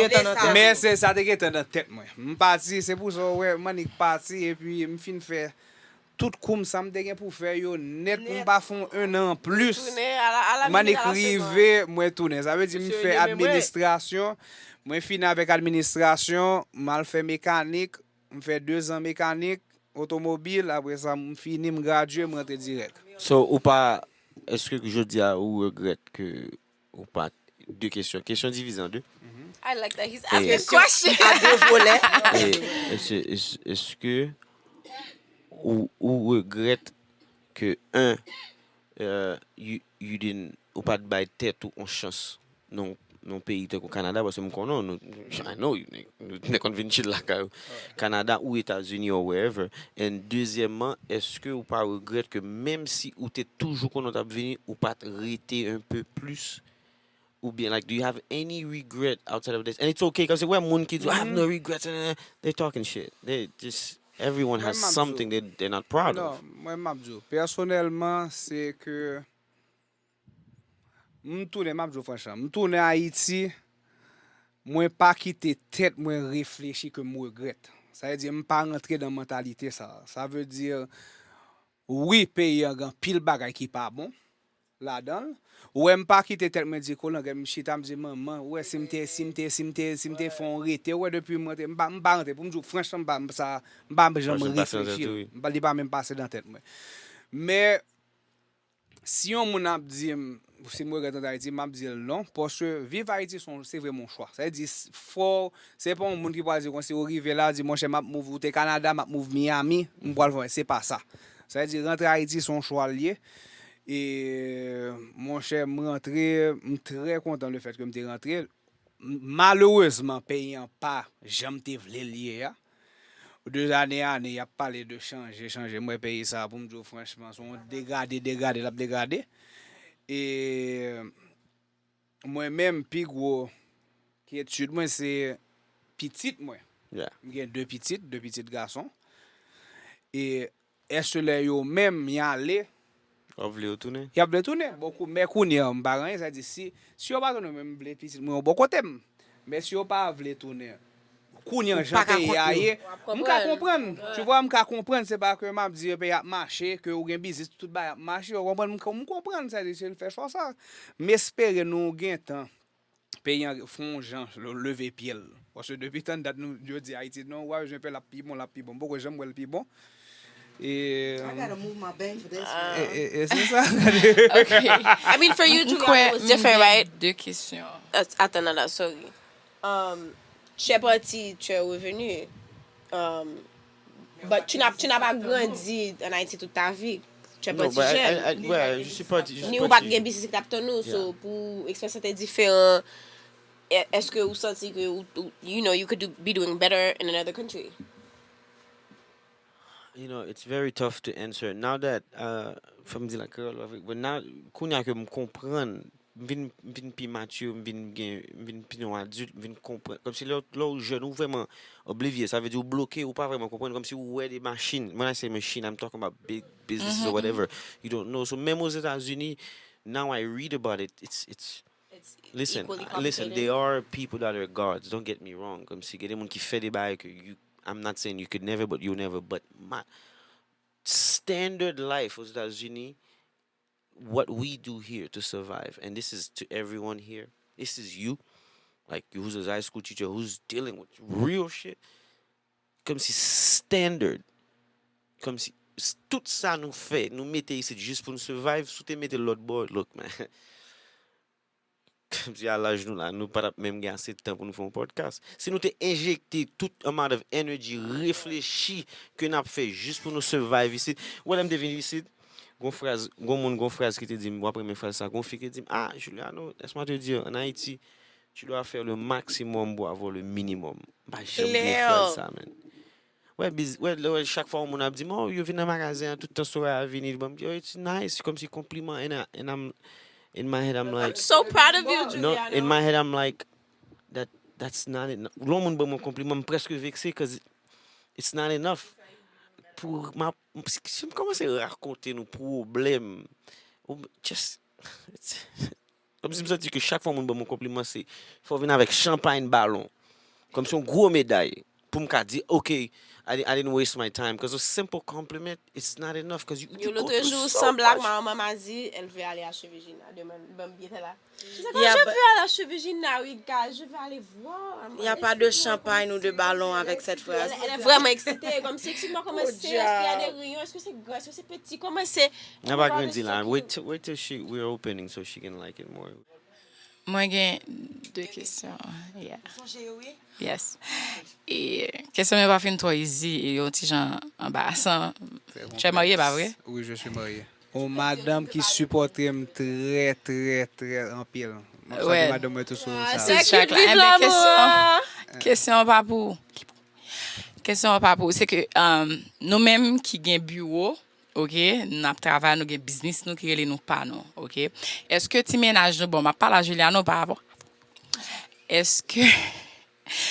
Men se sa te gentan nan tèt mwen. M pati, se pou sa w wè m annik pati epi m fin fè tout kou m sa m te gen pou fè yo nèt pou m pa fè yon ennan anplis. M annik rive mwen tounen. Sa vle di m fè administrasyon, mwen fini avèk administrasyon, m al fè mekanik, m fè dezan mekanik, otomobil, apre sa m fini, m gradye, m rantre dirèk. So, ou pa, èske jodi a ou regrèt ke ou pa, de kesyon, kesyon divize an de. I like that he's asking a question. A de volè. E, èske, èske ou, ou regrèt ke, un, uh, you, you didn't, ou pa t bay tèt ou yon chans nan yon peyi tankou Kanada, paske m konnen w, nou, I know you, nèg, nou, nèg konn vin chill lakay ou. Kanada ou Etazini or wherever. And dezyèmman, èske ou pa regrèt ke menm si ou te toujou konnen w t ap vini, ou pa t rete un peu plus? Ou bien, like, do you have any regret outside of this? And it's okay, cause wè moun ki di, I have no regrets, and, uh, they talking shit. They just, everyone has something they, they're not proud of. Non, mwen m ap di w, pèsonèlman, se ke m tounen, m ap di w franchman, m tounen Ayiti, mwen pa kite tèt mwen reflechi ke m regrèt. Sa vle di, m pa rantre nan mantalite sa. Sa vle di, wi, peyi an gen anpil bagay ki pa bon ladan l. Ou wè, m pa kite tèt mwen di, kolangèt, m chita, m di, manman, ou wè, si m te, si m te, si m te, si m te fè yon rete, ou wè, depi m rantre, m pa, m pa rantre, pou m di w franchman, m pa, m sa, m pa janm reflechi. M pa, li pa menm pase nan tèt mwen. Men, si yon moun ap di m, si m regrèt antre Ayiti, m ap di l non, paske viv Ayiti, se yon, se vrèman yon chwa. Sa vle di, fò, se pa yon moun ki pral di konsi ou rive la, di, monchè, m ap move, ou te Kanada, m ap move Miami, m pral fè, se pa sa. Sa vle di, rantre Ayiti, se yon chwa l ye. E, monchè, m rantre, m trè kontan lefèt ke m te rantre. Malerezman, peyi an pa jan m te vle l ye a. De zane ane, y ap pale de chanje, chanje. M wè peyi sa a, pou m di w franchman, se yon degrade, degrade, l ap degrade. E mwen menm, pi gwo kyetid mwen, se pitit mwen. M gen de pitit, de pitit gason. E èske lè yo menm y ale, W ap vle yo tounen? Y ap vle tounen. Bon, kou, men kounye a, m pa gen anyen, sa di, si, si yo pa tounen, men m vle pitit mwen yo bò kote m. Men si yo pa vle tounen, kounye a, jan peyi a ye, m ka konprann. Tu vois, m ka konprann, se pa ke m ap di peyi ap mache, ke ou gen biznis, tout bagay ap mache, ou konprann, m, m konprann, sa di, se l fè chwa sa. M espere nou gentan peyi an fè yon jan leve pye l. Paske depi tann dat nou, yo di Ayiti non, w a jwenn pè l ap pi bon, l ap pi bon. M poko janm wè l pi bon. E, I got a move my bank for this. E, e, e se sa. I mean, for you, Juliana, it was different, right? De kesyon. Attends, non, non, sorry. Um, tu es parti, tu es revenu. Um, but tu n'as, tu n'as pas grandi en Haïti toute ta vie. Tu es Non, parti but I- jeune. I- I- ouais, je suis parti, je suis Ni ou pa t parti. Gen biznis ki t ap tann ou, so pou eksperyans lan te diferan, e- èske ou santi ke ou, ou- you know, you could do, be doing better in another country? You know, it's very tough to answer. Now that, uh, fò m di l an kreyòl, but now, kounye a ke m konprann, m vin, m vin pi mature, m vin gen, m vin pi yon adult, m vin konprann. Kòmsi lè, lè w jèn, ou vrèman oblivye, sa vle di ou bloke, ou pa vrèman konprann, kòmsi ou wè de machin. When I say machine, I'm talking about big businesses or whatever. You don't know. So menm Ozetazini, now I read about it, it's, it's, It's listen, equally listen, complicated. There are people that are gods, don't get me wrong. Kòmsi gen de moun ki fè de bagay ke you, I'm not saying you could never, but you'll never. But my standard life aux États-Unis, what we do here to survive, and this is to everyone here, this is you, like you who's a high school teacher who's dealing with real shit. Kòmsi standard, kòmsi s- tout sa nou fè, nou mete isit jis pou nou survive, si w te mete l lòt bò, look, man. Kòmsi a laj nou la, nou pa t ap menm gen ase tan pou nou fè yon podcast. Si nou te enjekte tout amount of energy, reflechi ke n ap fè jis pou nou survive isit. Ou wè lè m te vin isit, Gon fraz, gon moun, gon fraz ki te di m, w ap renmen fraz sa. Gon fi ki te di m, ah, Juliano, laisse-moi te dire, en Haïti, tu dois faire le maximum pour avoir le minimum. M pa janm bliye fraz sa, man. Wè, biz, wè, lè, wè, chak fwa yon moun ap di m, oh, yo vin nan magazen an, tout tan Soraya vini, li ban m, yo, it's nice, kòmsi konpliman, and, I- and I'm, in my head, I'm like, So proud of you, no, in Juliano. My head, I'm like, that, that's not enough. Lè yon moun ban mwen konpliman, m prèske vekse, cause it's not enough. Pou, ma, si m kòmanse rakonte nou pwoblèm, ou just, it's, kòmsi m santi ke chak fwa moun ban mwen konpliman, se, fò vin avèk chanpay, balon. Kòmsi yon gwo meday. Pou m ka di, ok, I, di- I didn't waste my time. Cause a simple compliment, it's not enough. Cause you, you Yo, go lòt through jou, so san blag, much. Ma maman a di, elle veut aller à Cheveux Gina. Demann, ban m biyè la. She's like, Yeah, oh, je but- veux aller à Cheveux Gina, oui, guys, je veux aller voir. I'm Il n'y a like, pas de excuse-moi, champagne ou de excuse-moi, ballon elle est avec cette excitée, elle- phrase. Elle est vraiment excitée. Comme c'est excuse-moi, comment c'est? Est-ce qu'il y a des rayons? Est-ce que c'est grand? Est-ce que c'est petit? Comment c'est? N a pa grandi la. Wait, till- wait till she, we're opening so she can like it more. Mwen gen de kesyon. Yeah. Sonje yo, wi. Yes. E kesyon yo pa fin twò easy e yon ti jan anbarasan. Tu es marié, pa vre? Oui, je suis marié. Yon madanm ki sipòte m trè, trè, trè anpil. M ap salye Well, madanm mwen tou sou sa. C'est Chak cute, la. vive Enben, kesyon, l'amour. Kesyon an pa pou ou. Kesyon an pa pou ou. Se ke um, nou menm ki gen biwo, ok, n ap travay, nou gen biznis nou ki rele nou pa nou, ok. Èske ti mennaj nou, bon, m ap pale a Juliano pa rapò. Èske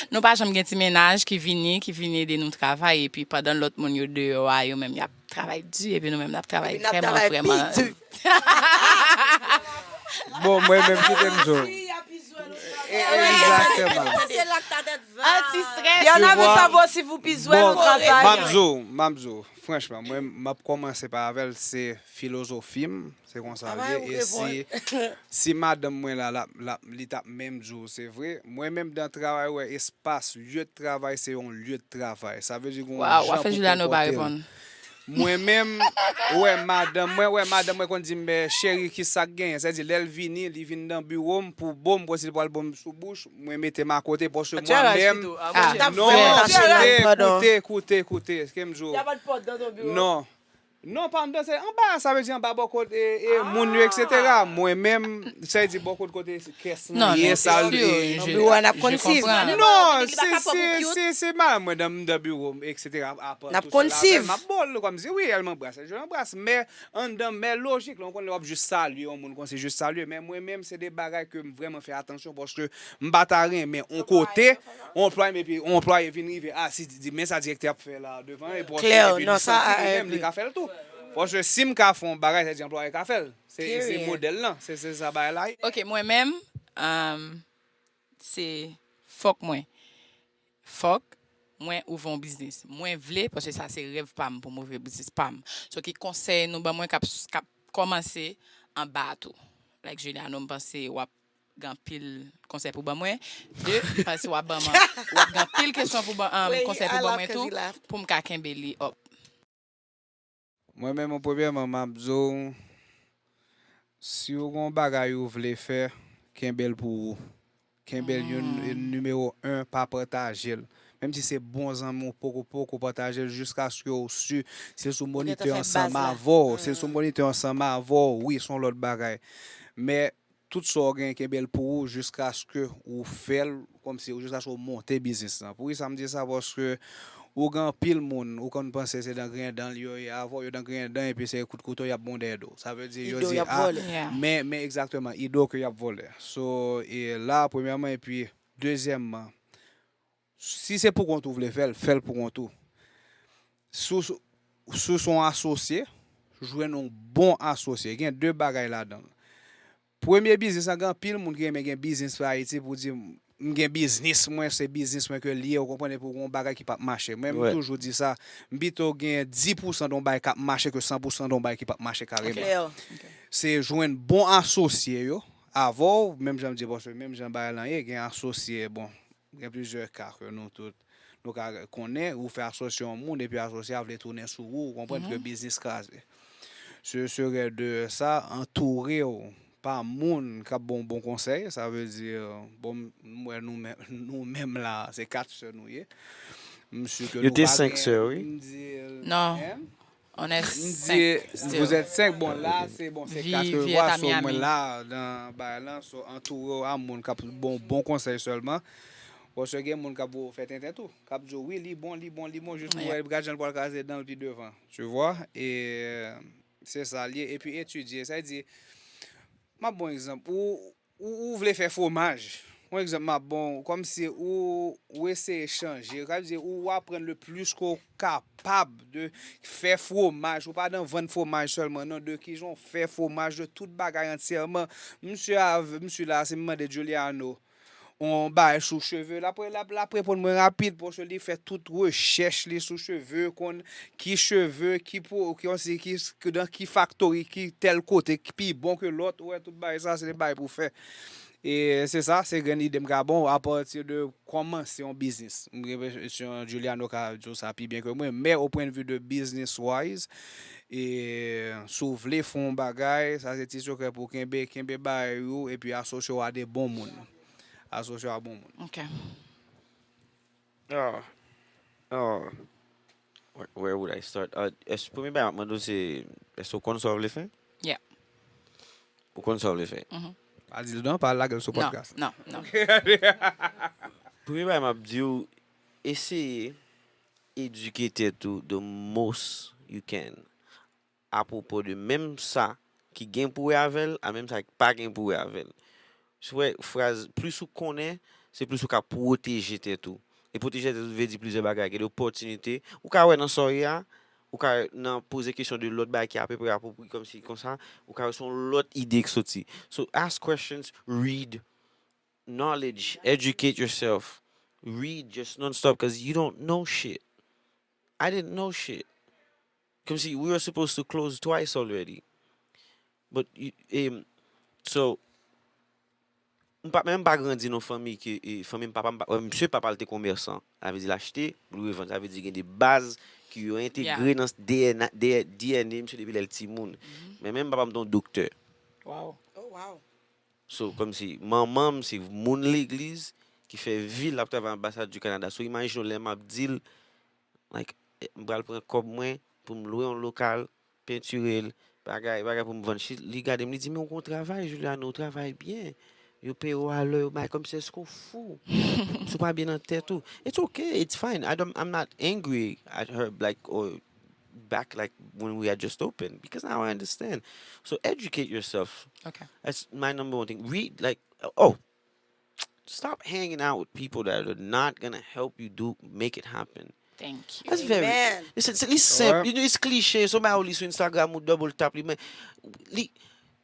nou pa janm gen ti mennaj ki vini, ki vini ede nou travay, epi pandan lòt moun yo deyò a, yo menm y ap travay di, epi nou menm n ap travay Epi n ap vrèman, travay vrèman. pi di. Bon, mwen menm kite m di w. E- Egzakteman. Se la k ta tèt va. Anti-stress. Y'en Tu avait vois? savoir si vous pisez Bon, au travail. m ap di w, m ap di w. Franchman, mwen, m ap kòmanse pa avè l, se filozofi m, se konsa l Travay ye. ou E si, reponn. Si madanm mwen la, la, la, li t ap menm di w, se vre. Mwen menm dan travay, wè, espas, lye de travay, se yon lye de travay. Sa vle di gon Waw, w jan ap fè pou Juliano pa konpòte l. reponn. Mwen menm, wè, madanm mwen, wè, madanm mwen konn di m, men cheri, ki sa k genyen? Sa di, lè l vini, li vin nan biwo m, pou bo m, konsi l pral bo m sou bouch, mwen mete m akote, paske Tu as mwen l'âge menm, plutôt. Ah. non, Attends, koute, pardon. koute, koute, koute, ke m di w. Y a pas de porte dans ton bureau. Non. Non, pa anndan, se anba, sa vle di anba bò kot e, e moun yo, et cetera. Mwen menm, sa vle di bò kot kote kès Non, mwen ye, non, sa c'est sûr, e, je- Biwo a n ap je konn sis. comprends. Non, Li pa se, ka pran se, pou se, se madanm mwen nan, nan biwo m, et cetera. Apa N ap tou konn sèl avè siv. l, m ap ba w l, kòmsi, wi, elle m'embrasse, je l'embrasse. Men, anndan, men lojik, la, w konn lè w ap jis salye yon moun, konsi jis salye. Men mwen menm, se de bagay ke m vrèman fè atansyon, paske m pa ta renmen on kote, on anplwaye, epi on anplwaye vin rive, a, si, di, men sa direktè ap fè la, devan, e paske, Klè, epi non, li sa, santi I li menm, li agree. ka fè l tou. Paske si m ka fè yon bagay, sa di anplwaye ka fè l. Se, se Period. Modèl lan, se, se sa bagay la ye. Ok, mwen menm, um, se fòk mwen. Fòk mwen ouvè yon biznis. Mwen vle, paske sa se rèv pa m pou m ouvè biznis pa m. So, ki konsèy nou ban mwen k ap, k ap kòmanse anba a tou? Like Juliano, m panse w ap gen anpil konsèy pou ban mwen. De, m panse w ap ban mwen, w ap gen anpil kesyon pou ban, um, Wait, konsèy I pou ban laugh mwen 'cause tou, he laugh. Pou m ka kenbe li up. Mwen menm, premyèman, m ap di w, si w gen yon bagay ou vle fè, kenbe l pou ou. Kenbe l yon nimewo en, pa pataje l. Menm si se bon zanmi w, poko, poko pataje l jiskaske w si, si l sou monitè fè ansanm baz la. Avè w. Si l sou monitè ansanm avè w, wi, se yon lòt bagay. Men, tout sa w gen, kenbe l pou ou jiskaske ou fè l, kòmsi, jiskaske w monte biznis lan. Poukisa m di sa? Paske ou gen anpil moun, ou konn panse se dan grenn dan yo ye avè w, yo dan grenn dan, epi se kout kouto y ap bon dèyè do w. Sa vle di, yo Ido di, y ap a, vòlè. Yeah. men, men egzakteman, ido ke y ap vòlè. So, e la, premyèman, epi dezyèmman, si se pou kont ou vle fè l, fè l pou kont ou. Si w, si w se yon asosye, jwenn yon bon asosye. Gen de bagay ladan l. Premye biznis lan, gen anpil moun ki renmen gen biznis pa Ayiti pou di, m gen biznis mwen, se biznis mwen ke l ye, ou konprann, epi w gen yon bagay ki p ap mache. Mwen, m Right. toujou di sa, m pito gen dis pousan de yon bagay k ap mache ke san pousan de yon bagay ki p ap mache kareman. Klè. Se jwenn bon asosye yo, avè w, menm jan m di, paske menm jan bagay lan ye, gen asosye, bon, gen plizyè ka ke nou tout, nou ka konnen, ou fè asosye yon moun, epi asosye a vle tounen sou ou, ou konprann ke biznis kraze. Se sere de sa, antoure w pa moun k ap ba w bon konsèy, sa vle di, bon, m wè nou menm, nou menm la, se kat sè nou ye. M si ke Yo nou te pa senk gen, sè, wi. M di, Non. Hein? On est cinq still. Vous êtes cinq, bon, la, se bon, se kat ke vwa, so mwen la, nan bagay lan, so antoure w a moun k ap bon, bon konsèy sèlman. Paske gen moun k ap voye w fè tenten tou, k ap di w, wi, li bon, li bon, li bon, jis pou wè gad jan l pral kraze dan l pi devan, tu vois, e se sa l ye, epi etidye, sa vle di, m ap bon egzanp, ou, ou, ou vle fè fwomaj. Yon egzanp m ap bon, kòmsi ou, ou eseye chanje, sa vle di ou aprann le plis ke w kapab de fè fwomaj, ou pa nan vann fwomaj sèlman, non, de kijan w fè fwomaj, de tout bagay antyèman. Misye av-, misye la, si m mande Giuliano, yon bagay sou cheve, l ap, l ap, l ap reponn mwen rapid, paske li fè tout rechèch li sou cheve, konn ki cheve, ki po, ki, ki, ki, dan ki faktori, ki tèl kote, ki pi bon ke lòt, ou wè, tout bagay sa, se de bagay pou fè. E se sa, se grenn ide m ka ba w, apati de kòmanse yon biznis. M gen enpresyon Giuliano ka di w sa pi byen ke mwen, men au point de vue de business wise, e si w vle fè yon bagay, sa se ti sekrè pou w kenbe, kenbe bagay ou, epi asosye w a de bon moun. Asosye w a bon moun. Ok. Ah. Ah. Where, where would I start? Uh, es, premye bagay m ap mande w se, èske w konn sa w vle fè? Yeah. Ou konn sa w vle fè? Mhm. Pa di l non, pa lage l sou Non, podcast. Non, non. Premye bagay m ap di w, eseye edike tèt ou the most you can apwopo de menm sa ki gen pou wè avè l, a menm sa ki pa gen pou wè avè l. Si w wè fraz, plis ou konnen, se plis ou ka pwoteje tèt ou. E pwoteje tèt ou vle di plizyè bagay. Gen de opòtinite. Ou ka wè nan sa w ye a, ou ka nan poze kesyon de lòt bagay ki apeprè apwopri kòmsi konsa, ou ka wè se yon lòt ide ki soti. So ask questions, read, knowledge, educate yourself, read just non-stop because you don't know shit. I didn't know shit. Kòmsi we were supposed to close twice already. But, you, um, so, m pa, men m pa grandi nan fanmi ke, e, fanmi m papa, m pa, misye papa l te komèsan. Sa vle di l achte, l revann. Sa vle di gen de baz ki yo entegre nan D N A, D N A misye depi lè l timoun. Men menm papa m te yon doktè. Wow. Oh, wow. So, kòmsi, manman m se moun legliz ki fè vi l ap travay anbasad di Kanada. So, imajine w lè m ap di l, like, eh, m pral pran kòb mwen pou m lwe yon lokal, pentire l, bagay, bagay pou m vann shit. Li gade m, li di, men ou gon travay, Giuliano, ou travay byen. Yo peye w alè, yo bay kòmsi èske w fou? Si w pa byen nan tèt ou. It's okay, it's fine. I don't, I'm not angry at her, like, or back, like, when we had just opened, because now I understand. So educate yourself. Ok. That's my number one thing. Read, like, oh, stop hanging out with people that are not gonna help you do, make it happen. Thank you. That's very. Amen. It's, it's, it's simple. You know, it's cliche. Somebody ou li sou Instagram ou double tap li, men li,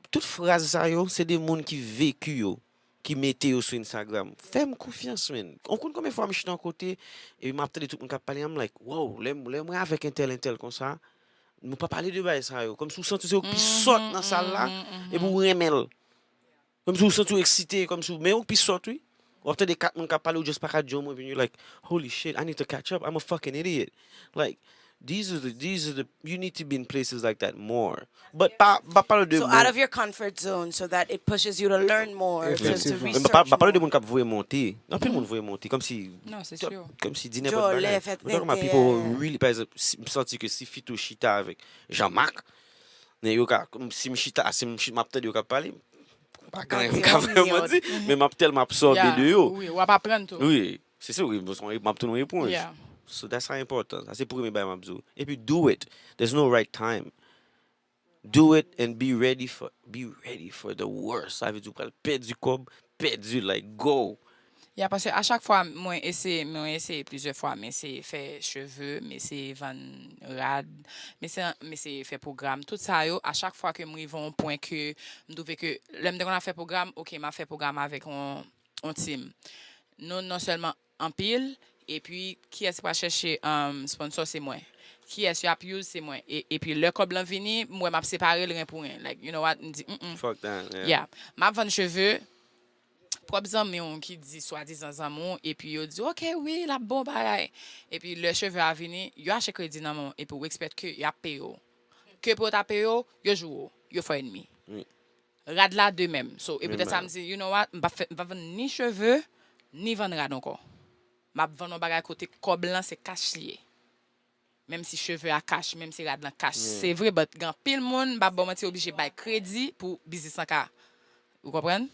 tout fraz sa yo, se de moun ki veki yo, ki mete yo sou Instagram. Fè m konfyans, men. Ou konn konbyen fwa m chita yon kote, epi m ap tande tout moun k ap pale, I'm like, wow, lè, m- lè mwen avèk entèl, entèl konsa, nou pa pale de bagay sa yo. Kòmsi ou santi se ou ki pi sòt nan sal la, epi ou renmen l. Kòmsi ou santi w eksite, kòmsi w, men ou pi sòt, wi. W ap tande kat moun k ap pale, ou just pa ka di yon mo, epi you like, holy shit, I need to catch up, I'm a fucking idiot. Like, these are the, these are the, you need to be in places like that more. But pa, pa pale de So mo- out of your comfort zone so that it pushes you to learn more, to, to Efektivman. Men pa, research pa pale de more. Moun k ap voye monte. Anpil moun voye monte. Kòmsi, Non, se sure. Kòmsi di nenpòt Jòlè, bagay. fè Ou ta kòman tenten, people yeah. Really, pa egzanp, si, m santi ke si Fito chita avèk Jean-Marc, men yo ka, si m chita, si m chita, m ap tande yo k ap pale, pa gen anyen m ka vrèman di, men m ap tèlman absòbe de yo. Wi, w ap aprann tou. Wi, se sa, wi, m ap tounen yon epons. Yeah. So that's how important. Sa se premye bagay m ap di w. Epi do it. There's no right time. Do it and be ready for, be ready for the worst. Sa vle di w pral pèdi kòb, pèdi, like, go. Ya, paske a chak fwa mwen eseye, mwen eseye plizyè fwa, m eseye fè cheve, m eseye vann rad, m eseye, m eseye fè pwogram. Tout sa yo, a chak fwa ke m rive yon pwen ke m twouve ke lè m te konn ap fè pwogram, ok, m ap fè pwogram avèk yon, yon team. Nou non sèlman anpil, epi kiyès ki pral chèche um, sponsor se mwen. Kiyès y ap use se mwen. E, epi lè kòb lan vini, m wè m ap separe l ren pou ren. Like, you know what? M di, mm, mm. Fuck that, yeah. Yeah. M ap vann cheve, pwòp zanmi w ki di swadizan zanmi w, epi yo di, ok, wi, l ap bon bagay. Epi lè cheve a vini, yo achte kredi nan men w, epi w expect ke y ap peye w. Ke pou yo ta peye w, yo joure w, yo fè w enmi. Wi. Rad la de menm. So, e poutèt sa, m di, you know what, m p ap fè, m p ap vann ni cheve, ni vann rad ankò. M ap vann yon bagay kote kòb lan se cash li ye. Menm si cheve a kach, menm si rad lan kach, se vre, but gen anpil moun, m p ap ba w manti, oblije bay kredi pou biznis lan ka, ou konprann?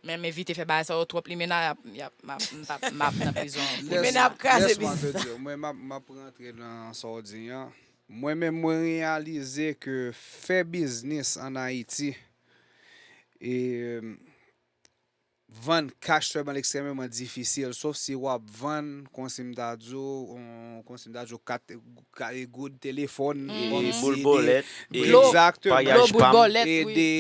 Men m evite fè bagay sa yo twòp, limena, y ap, y ap, m ap, m p ap, m ap nan prizon. Limena ap kraze biznis lan. Lès mwen te di w, mwen, m ap, m ap rantre nan sa w di an. Mwen menm, mwen reyalize ke fè biznis ann Ayiti, e, vann kach sèlman l ekstrèmeman difisil, sof si w ap vann, kòmsi m ta di w, on, kòmsi m ta di w, kat, ka-, goud telefòn, e, kòmsi boul de, bòlèt, e, dlo, egzakteman, dlo, boul bòlèt, e wi, de,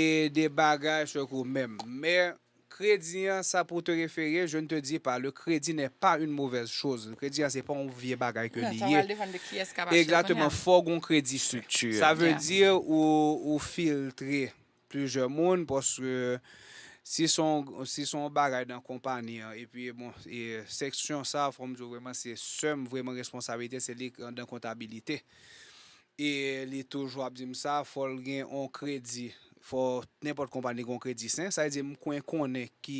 de bagay sou kou menm. Men, kredi an, sa pou te refere, je ne te dis pas, le crédit n'est pas une mauvaise chose. Kredi an, se pa yon vye bagay ke li ye. Non, sa pral depann de kiyès k ap achte l kounye a. Egzakteman, fò w gen yon kredi strikti. Sa vle di ou, ou filtre plizyè moun, paske si se yon, si se yon bagay nan konpayi an, epi, bon, e seksyon sa, fò m di w vrèman, se sè m vrèman responsablite, se li k nan kontabilite. E li toujou ap di m sa, fò l gen yon kredi, fò nenpòt konpayi gen yon kredi sen, sa vle di m kwen konnen ki,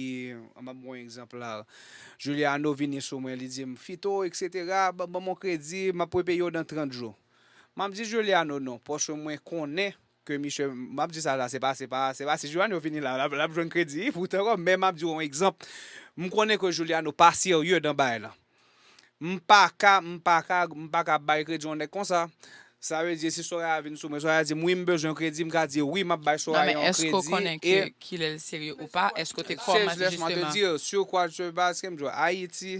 m ap ba w yon egzanp la, Juliano vini sou mwen, li di m, Fito, etsetera, ban, ban m yon kredi, m ap repeye w nan trant jou. M ap di Juliano non, paske mwen konnen ke misye, m ap di sa la, se pa, se pa, se pa si Juliano vini la, l ap, l ap jwenn kredi, poutan, men m ap di w yon egzanp. M konnen ke Juliano pa serye nan bagay lan. M pa ka, m pa ka, m pa ka bay kredi yon nèg konsa. Sa vle di, si Soraya vin sou mwen, Soraya di m, wi, m bezwen kredi, m ka di, wi, m ap bay Soraya yon kredi. Non, men èske w konnen ke kilè l serye ou pa? Èske w te kòmanse jisteman? Lès mwen te di, sur quoi je base, ke m di w, Ayiti,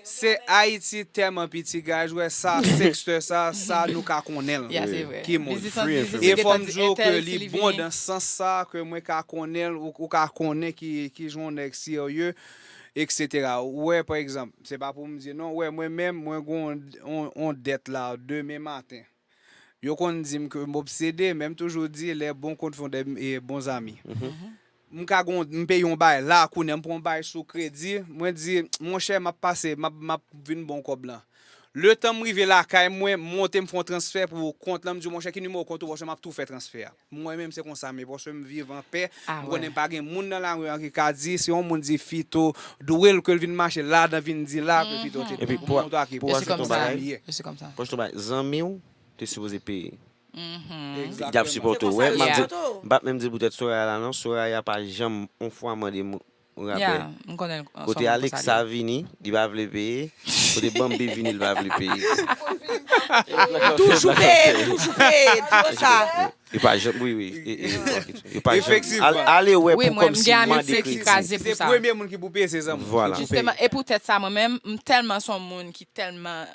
se Ayiti tèlman piti, guys, wè sa, sektè sa, sa nou ka konnen l. Yeah, se vre. Ki moun. Biznis an, biznis an. E fò m di w ke li bon nan sans sa, ke mwen ka konnen l, ou, ou ka konnen ki, ki jan yon nèg serye, etsetera. Ou wè, pa egzanp, se pa pou m di non, ou wè, mwen menm, mwen gen yon, yon, yon dèt la, demen maten. Yo konn di m ke m obsede, men m toujou di, les bons comptes font des, e, bons amis. M ka gon, m peye yon bay la, kounye a m pran yon bay sou kredi, mwen di, monchè, m ap pase, m ap, m ap vin ba w kòb lan. Letan m rive lakay mwen, m monte, m fè yon transfè pou kont lan, m di, monchè, ki nimewo kont ou, monchè, m ap tou fè transfè a. Mwen menm, se konsa m ye, paske m viv anpè, m konnen pa gen moun nan lari an ki ka di, si yon moun di Fito, dwe l ke l vin mache ladan, vin di la, ke Fito te bon, bon, ok, pou ajoute yon bagay. Yo se konsa. Pou ajoute yon bagay, zanmi w, te sipoze peye. Li t ap sipòte w. Wè, m ap di, m p ap menm di poutèt Soraya la non, Soraya pa janm on fwa mande m yon rapè. Kote Alexa vini, li pa vle peye. Kote Bambi vini, li pa vle peye. Toujou peye, toujou peye, di yo sa. Li pa janm, wi, wi. E, e, li pa janm. Efektivman. Al, ale wè pou kòmsi mande kredi. Se premye moun ki pou peye, se zanmi w. Vwala. Jisteman, e poutèt sa, mwen menm, m tèlman se yon moun ki tèlman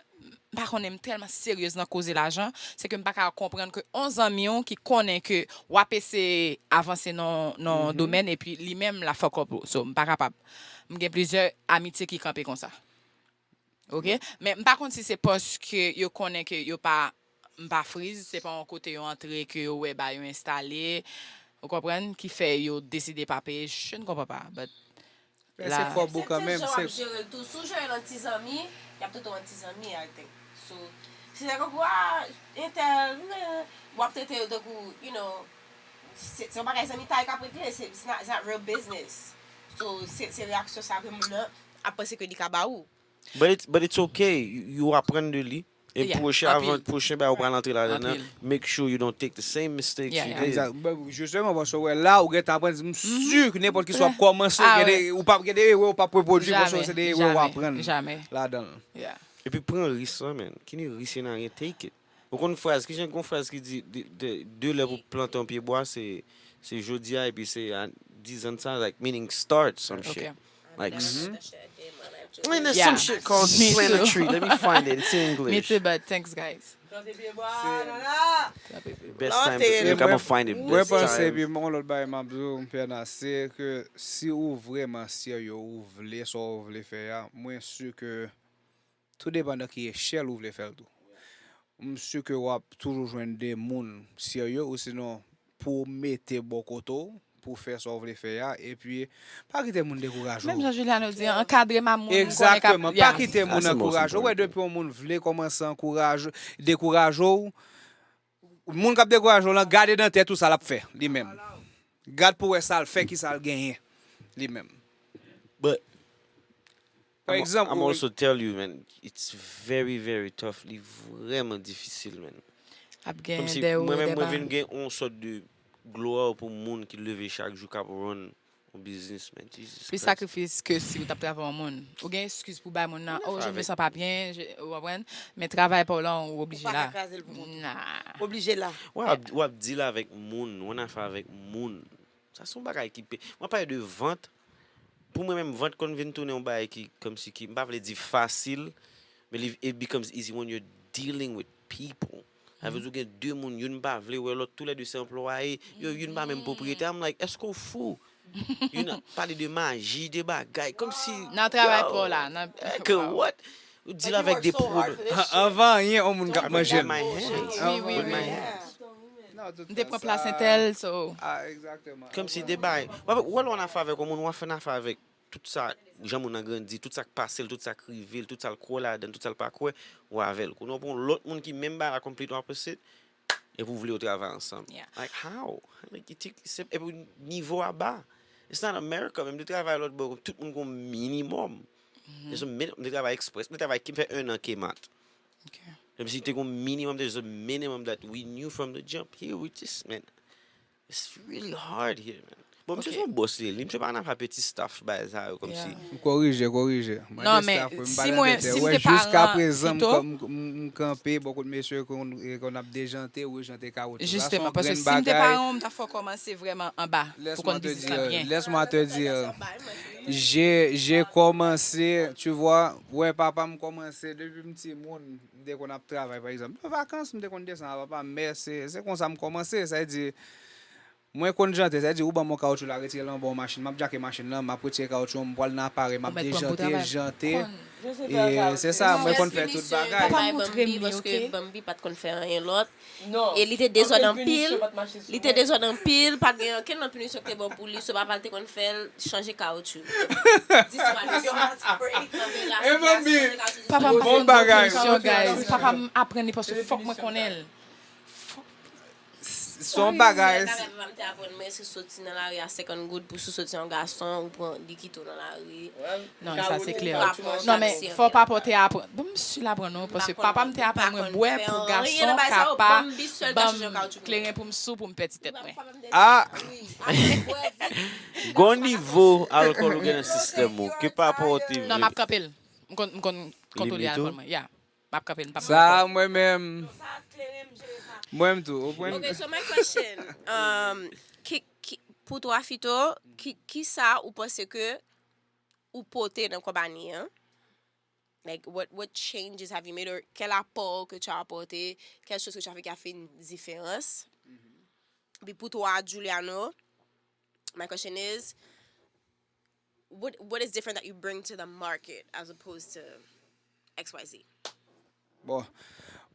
m pa konnen, m tèlman seryez nan koze lajan, se ke m pa ka konprann ke on zanmi w ki konnen ke w ap eseye avanse nan, nan yon domèn, epi li menm l ap fuck up ou. So, m pa kapab. M gen plizyè amitye ki kanpe konsa. Ok? Men m pa konn si se paske yo konnen ke yo pa, m pa friz, se pa yon kote yo antre ke yo wè ba yo enstale. Ou konprann? Ki fè yo deside pa peye. Je ne comprends pas. But Men se kòb ou kanmenm. Se ti jan w ap jere l tou. Si w jere l an ti zanmi, y ap trete w an ti zanmi, I think. So, si se tankou, ah, entèl, w ap trete yo tankou, you know, se, se yon bagay zanmitay k ap regle, se, it's not, it's not real business. So, se, se reyaksyon sa ke moun nan ap panse ke li ka ba ou. But it's, but it's okay. You, you apprend de li. E pwochen, avan pwochen bagay ou pral antre ladan nan, make sure you don't take the same mistakes you did. Exact. But jisteman, paske wè la, ou gentan aprann, m si ke nenpòt ki sa w ap kòmanse, ou p ap gen de erè, ou p ap repwodui, paske se de erè ou aprann ladan l. Epi pran risk lan, man. Ki ni risk nan anyen, take it. Ou konn fraz, ki jan gon fraz ki di, de, de, de lè pou plante yon pye bwa, se, se jodi a, epi se a dizan de sa, like, meaning start some shit. Like, man, there's some shit called plant a tree. Let me find it. It's in English. Me too, but thanks, guys. Plante pye bwa, nana. Best time to, look, I'ma find it. Mwen panse, epi mwen, yon lòt bagay m ap di w, m pè nan, se ke si ou vrèman serye, ou vle sa ou vle fè a, mwen si ke tou depandan ki echèl ou vle fè l tou. M si ke w ap toujou jwenn de moun serye, ou sinon pou w mete bò kote w, pou w fè sa w vle fè a, epi pa kite moun dekouraje w. Menm jan Juliano di, ankadre ma moun, m konnen k ap, egzakteman, pa kite moun ankouraje w. Ou wè, depi yon moun vle kòmanse ankouraje, dekouraje w, moun k ap dekouraje w lan, gade nan tèt ou sa l ap fè, li menm. Gad pou w wè sa l fè, ki sa l genyen, li menm. But Pa egzanp, I'm also tell you, man, it's very, very tough. Li vrèman difisil, man. Ap gen Kòmsi de ou mwen de menm mwen ba. Vin gen yon sòt de glwa pou moun ki leve chak jou k ap run yon biznis, man. Jesus Plis Christ. Sakrifis ke si ou t ap travay yon moun. Ou gen eskiz pou bay moun nan, oh, je Avèk- me sens pas bien, je- ou konprann? Men travay pa w lan, ou oblije Ou pa ka la. kraze l pou kont ou. Nah. Oblije la. W ap, w ap deal avèk moun, w ann afè avèk moun. Sa se yon bagay ki pe. Mwen pale de vant. Pou mwen menm, vant konn vin tounen yon bagay ki, kòmsi ki, m pa vle di fasil, men li, it becomes easy when you're dealing with people. Sa vle di ou gen de moun, youn pa vle wè lòt, toulède se anplwaye, yo, youn pa menm pwopriyetè. I'm like, èske w fou? Youn ap pale de maji, de bagay, kòmsi. Nan travay yo, pa w la, nan- Ke what? Ou deal avèk de pwoblèm. Anvan anyen, yon moun k ap manje l. My hands. Wi, wi, With my wi. hands. Non, tout M te tan pran sa- plas entèl, so. Ah, egzakteman. Kòmsi de bagay. W ap, w ap ann afè avèk yon moun, w ap fè ann afè avèk tout sa, jan moun nan grandi, tout sa k pase l, tout sa k rive l, tout sa l kwè ladan, tout sa l pa kwè, w avè l. Kounye w pran yon lòt moun ki menm bagay la complete opposite, epi w vle yo travay ansanm. Yeah. Like how? Like, it take, se, epi nivo a ba. It's not America, menm de travay lòt bò, tout moun gon minimòm. There's a minimum. M te travay Express, m te travay, m fè un an Kmart. Ok. Menm si te gon minimum, there's a minimum that we knew from the jump. Here we just, man, it's really hard here, man. Bon, misye Ok. se yon boss li, misye pa nan afè peti staff, bagay sa yo, kòmsi. Yeah. Korije, korije. Mwen Non, gen men staff, wi, m si pa gen mwen- entè. Si m Wè, te paran jiska prezan, m pito- kon- m- m kanpe bò kot mesye kon, e, kon ap dejante, rejante kawoutchou. Sa se Jisteman, yon paske grenn si m te bagay. paran w, m ta fè w kòmanse vrèman anba pou Laisse-moi konn te biznis lan dire, byen. Laisse-moi te dire. J'ai, j'ai commencé, tu vois, wè, papa m kòmanse depi m timoun, m te konn ap travay, pa egzanp. Nan vakans, m te konn desann a papa m, mè, se, se konsa m kòmanse, sa vle di, mwen konn jante, sa vle di, ou ban m yon kawoutchou la, retire l anba yon machin, m ap djake machin nan, m ap retire kawoutchou, m pral nan aparèy, m Ou ap mèt pran m pou dejante, travay. jante. Konn- E se sa, mwen konn fè tout bagay. Papa montre m li, Paske ok? Bambi pa t konn fè anyen lòt. Non. E li te dezòd anpil. Li te dezòd anpil. Pa t gen okenn lòt pinisyon ki te bon pou li. So papa l te konn fè l chanje kawoutchou. Disparisyon. E Bambi, Papa m pa bon konn bagay. Definisyon, guys. Papa m aprann li paske fòk mwen konnen l. S- Se yon bagay. Bagay papa m te aprann mwen se soti nan lari a senkant goud pou si w soti yon gason ou pran li kite w nan lari. Non, sa se klè. Ou aprann Non, men taksi fò anpil. Papa w te aprann. Bon, m si l aprann non, paske papa m te aprann mwen bwè pou gason kapab ban m kleren pou m sou pou m pè ti tèt mwen. Ah, Gon nivo alkòl ou gen nan sistèm ou, ke pa pòte Non, m ap kanpe l. M konn, m konn kontwole Limite w? Alkòl mwen. Ya. M ap kanpe l, m p ap sa mwen menm, mwen menm tou, ou pran Ok, so my question. Um, ki, ki, pou twa Fito, ki, ki sa ou panse ke ou pote nan konpani an? Like, what, what changes have you made? Or, quel apport que tu as apporté? Quelle chose que tu as fait qui a fait une différence? Epi pou twa Juliano, my question is, what, what is different that you bring to the market as opposed to X Y Z? Bon,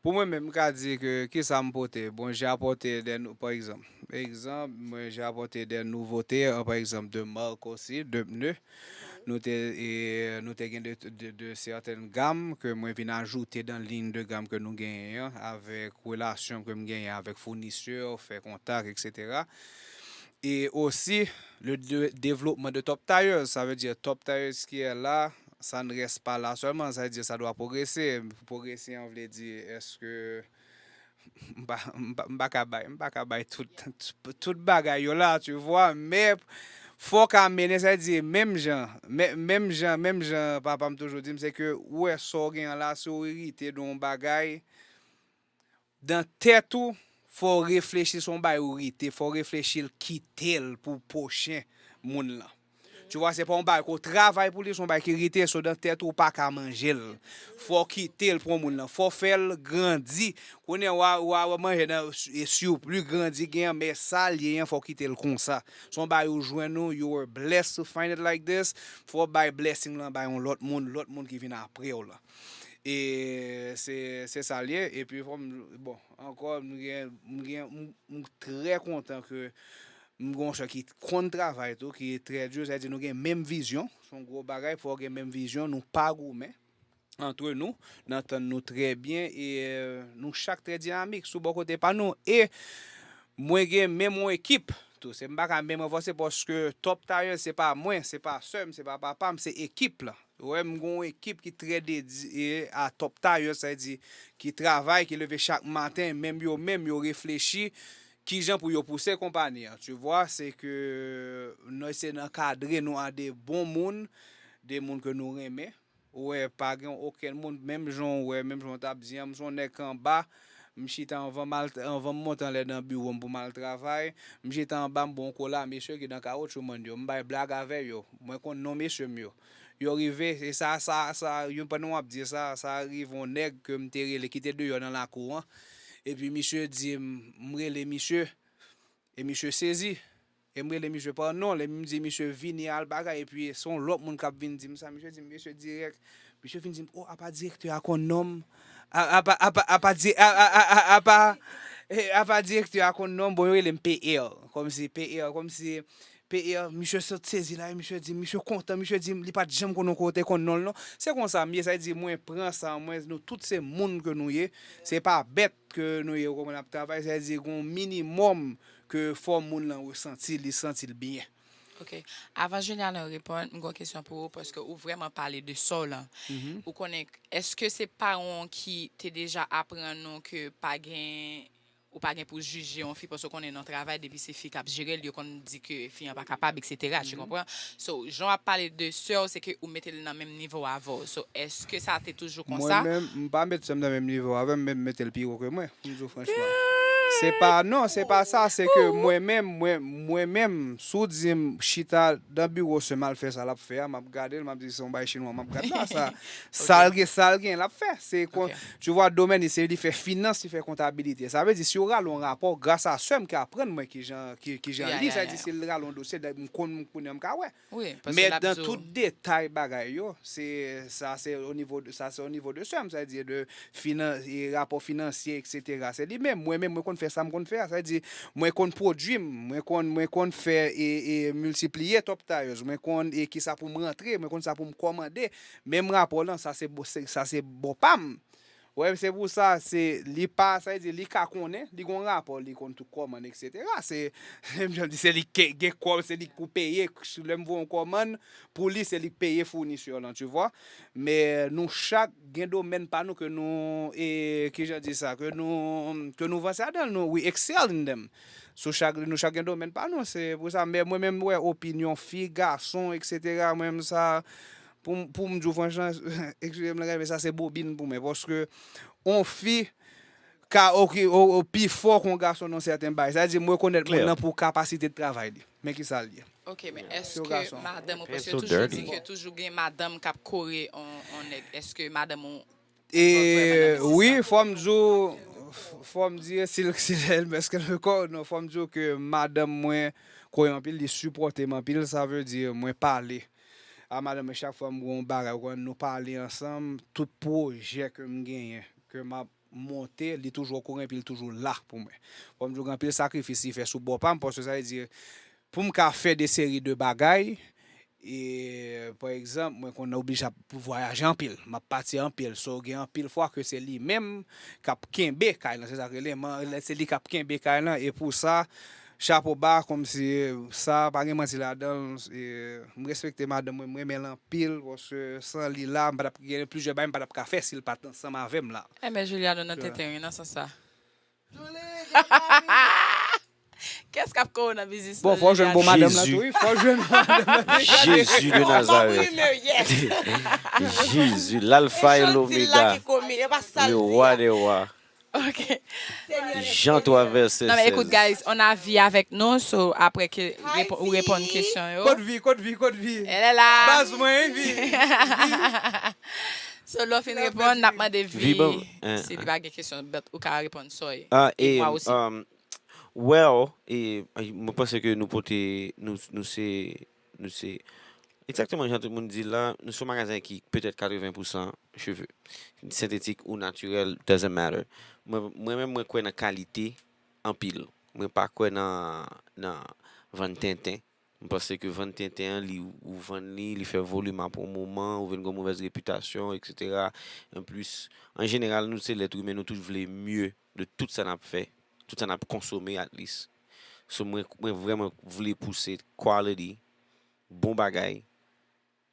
pou mwen menm, m ka di ke kisa m pote? Bon, j'ai apporté des nou-, pa egzanp, egzanp, mwen j'ai apporté des nouveautés, euh, pa egzanp, de marque aussi, de pneus. Nou te, e, nou te gen de, de, de certaines gammes ke mwen vin ajoute dans ligne de gamme ke nou genyen an, avèk relasyon ke m genyen avèk founisè, fè kontak, et cetera. Et aussi, le de- développement de Top Tires, ça veut dire Top Tires qui est là, ça ne reste pas là seulement, ça veut dire ça doit progresser. Progresser, an vle di, èske m pa, m pa, m pa ka bay, m pa ka bay tout, tout bagay yo la, tu vois, men fò ka mennen, sa vle di, menm jan, men- menm jan, menm jan papa m toujou di m, se ke ou wè sa w gen an la, si w erite de yon bagay, nan tèt ou, fò w reflechi se yon bagay ou erite, fò w reflechi l kite l pou pwochen moun lan. Tu vois, se pa yon bagay ke w travay pou li, se yon bagay ki rete, so nan tèt ou, ou pa ka manje l. Fò w kite l pou yon moun lan, fò w fè l grandi. Kounye a, w a, w a manje nan e surplus, grandi, gen an, men sa l ye an, fò w kite l konsa. Se yon bagay ou jwenn ou, you were blessed to find it like this. Fò w bay blessing lan bay yon lòt moun, lòt moun ki vin apre w lan. E se, se sa l ye. Epi fò m, bon, ankò, m gen, m gen, m, m trè kontan ke m gen yon sè ki konn travay tou, ki trè di, sa vle di nou gen menm vizyon, se yon gwo bagay, fò w gen menm vizyon, nou pa goumen antre nou, n antann nou trè byen e, euh, nou chak trè dinamik sou bò kote pa nou. E mwen gen menm yon ekip tou, se m pa ka menm ranfòse paske Top Tires se pa mwen, se pa sè m, se pa papa m, se ekip lan. Ou wè, m gen yon ekip ki trè dedye a Top Tires, sa vle di, ki travay, ki leve chak maten, menm yo menm, yo reflechi kijan pou yo pouse konpayi an. Tu vois, se ke nou eseye ankadre nou a de bon moun, de moun ke nou renmen. Ou wè, pa gen okenn moun, menm jan w wè, menm jan w t ap di an, m se yon nèg k anba, m chita anvan m al, anvan m monte anlè nan biwo m pou m al travay, m chita anba, m ba yon kola mesye ki nan kawotchou, man yo, m bay blag avè yo. Mwen konn non mesye m yo. Yo rive, e sa, sa, sa, yon pandan w ap di sa, sa rive yon nèg ke m te rele, ki te deyò nan lakou an. Epi misye di m, m rele misye, e misye sezi. E m rele misye pa non, lè m di misye vini al bagay, epi se yon lòt moun k ap vin di m sa, misye di m, mesye dirèk, misye vin di m, o, apa direktè a konn non m? A- Apa, apa, apa, di- a- a- a- a- apa, eh, apa direktè a konn non m? Bon, yo rele m P R, kòmsi P R, kòmsi P R, misye sot sezi la, e misye di, misye kontan, misye di, li pa t janm konnen kote konn non l non. Se konsa m ye, sa vle di mwen pran sa, mwen, nou tout se moun ke nou ye, se pa bèt ke nou ye, ou konprann, ap travay, sa vle di gon minimòm ke fò moun lan resanti, li santi l byen. Ok. Avan Juliano reponn, m gon kesyon pou ou, paske ou vrèman pale de sòl lan. Ou konnen, èske se paran w ki te deja aprann ou ke pa gen ou pa gen pou jije yon fi paske w konnen nan travay depi se fi k ap jere l, yo konn di ke fi an pa kapab, et cetera, tu comprends? So, jan w ap pale de sè w, se ke ou mete l nan menm nivo avè w. So, èske sa te toujou konsa? Mwen menm, m pa met sè m nan menm nivo avè m, men m mete l pi wo ke mwen, pou m di w franchman. Se pa, non, se pa sa, se ke mwen menm, mwen, mwen menm, si w di m chita nan biwo sè m al fè sa l ap fè a, m ap gade l, m ap di se yon bagay chinwa m ap gade la, sa, sa l gen, sa l gen l ap fè. Se kon, tu vois, domèn li, se li fè finans, li fè kontabilite. Sa vle di, si w rale yon rapò, gras a sè m ki aprann mwen kijan, ki, kijan li, sa vle di, si l rale yon dosye, m konn, m konnen m ka wè. Men dan tout detay bagay yo, se, sa se o nivo de, sa se o nivo de sè m, sa vle di de finan, e rapò finansye, et cetera. Se li menm, mwen menm, mwen konn fè sa m konn fè a, sa vle di, mwen konn pwodui m, mwen konn, mwen konn fè e, e miltipliye top tires, mwen konn e kisa pou m rantre, mwen konn sa pou m kòmande, menm rapò lan, sa se, sa se bò pa m. Ou wè, se pou sa, se, li pa, sa vle di, li ka konnen, li gon rapò, li konn tout kòmann, et cetera. Se, menm jan m di, se li ki gen kòb, se li k pou peye, lè m voye yon kòmann, pou li, se li k peye founisè lan, tu vois. Men nou chak gen domèn pa nou ke nou, e, kijan di sa, ke nou, ke nou vanse adan l, nou, we excel in them. So chak, nou chak gen domèn pa nou, se pou sa, men mwen menm, m wè opinyon fi, gason, et cetera, mwen menm sa, pou, pou m di w franchman, eskize m langaj, men sa se bobin pou mwen. Paske yon fi ka oki, o, o, pi fò ke yon gason nan sèten bagay. Sa vle di, m rekonèt moun nan pou kapasite de travay li. Men kisa l ye. Ok, men èske madanm ou, paske yo toujou di ke toujou gen madanm k ap kore on, on nèg, èske madanm ou E wi, fò m di w, fò m di, si l, si l, èske l kò, non, fò m di w ke madanm mwen kore anpil, li sipòte m anpil, sa vle di mwen pale a madanm mwen chak fwa m gen yon bagay, ou konprann, nou pale ansanm, tout pwojè ke m genyen, ke m ap monte, li toujou okouran epi li toujou la pou mwen. Fò m di w gen anpil sakrifis li fè sou bò pa m, paske sa vle di, pou m ka fè de seri de bagay, e, pa egzanp, mwen konn oblije ap vwayaje anpil, m ap pati anpil, so gen anpil fwa ke se li menm k ap kenbe kay lan, se sa k rele, se li k ap kenbe kay lan, e pou sa, chapo ba, kòmsi sa pa gen manti ladan l, e, m respekte madanm mwen, m renmen l anpil, paske san li la, m pa t ap gen plizyè bagay m pa t ap ka fè si l pa t ansanm avè m la. Enben, Juliano nan tenten wi, nan sans sa. Kès k ap kore w nan biznis lan? Bon, fò w jwenn bon madanm lan tou, wi. Fò w jwenn bon madanm lan. Jezi de Nazarèt. Jezi, l'alfa et l'oméga, le roi des rois. Ok. Jean trois verset seize. Non, men ekout, guys, on a vi avèk nou, so apre ke ou reponn kesyon yo. Kot vi, kot vi, kot vi? Elle est là. Baz mwen, wi, vi. So, lè w fin reponn, n ap mande vi si li pa gen kesyon, but ou ka reponn Soy. Ah, e mwa osi. Well, e, mwen panse ke nou pote, nou, nou se, nou se, egzakteman jan tout moun di la, nou se yon magazen ki petèt katreven pousan cheve. Sentetik ou natirèl, doesn't matter. Mwen, mwen menm, mwen kwè nan kalite anpil. Mwen pa kwè nan, nan vann tenten. M panse ke vann tenten an, li, ou vann li, li fè volim ap yon moman, ou vin gen yon movèz repitasyon, et cetera. Anplis, an jeneral, nou se lèt imen, nou tout vle mye de tout sa n ap fè, tout sa n ap konsome, at least. So, mwen, mwen vrèman vle pouse quality, bon bagay,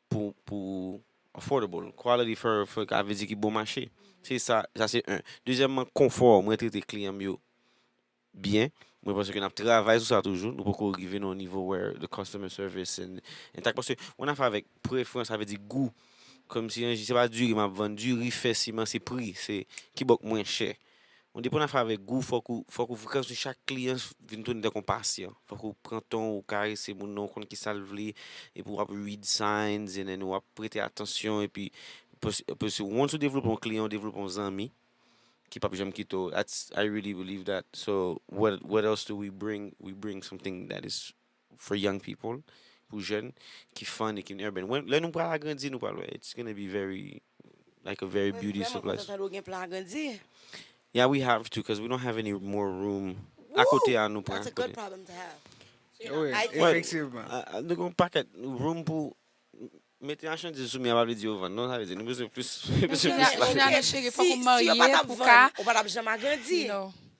pou, pou affordable. Quality for, for, ka vle di ki bon mache. Se sa, sa se un. Dezyèmman, konfò. Mwen trete kliyan m yo byen. Mwen panse ke n ap travay sou sa toujou. Nou poko rive nan yon nivo where the customer service and, and tak, paske mwen afè avèk prefrans, sa vle di gou. Kòmsi, se pa diri m ap vann, diri, fè, siman, se pri, se ki bòk mwen chè. Ou depi w nan fè avèk gou, fòk ou, fòk ou, kòmsi chak kliyan vin tounen tankou yon pasyan. Fòk ou pran tan w, ou karese moun nan, ou konn ki sa l vle, epi w ap read signs, and then w ap prete atansyon, epi pos-, pos-, once ou devlope yon kliyan, ou devlope yon zanmi ki p ap janm kite w. That's, I really believe that. So, what, what else do we bring? We bring something that is for young people, pou jèn, ki fun e ki urban. When, lè nou pral agrandi, nou pral wè. It's gonna be very, like a very beautiful place. Mwen vrèman kontan tande w gen plan agrandi. Yeah, we have to, 'cause we don't have any more room. Akote a, nou pran akote. That's a good problem to have. Wi, efektivman. Nou gen yon pakèt room pou mete machandiz sou mi a, pa vle di yo vann, non, sa vle di nou bezwen plis, bezwen plis pase. Kounye a, cheri, fòk ou marye pou ka. Ou pa t ap janm agrandi.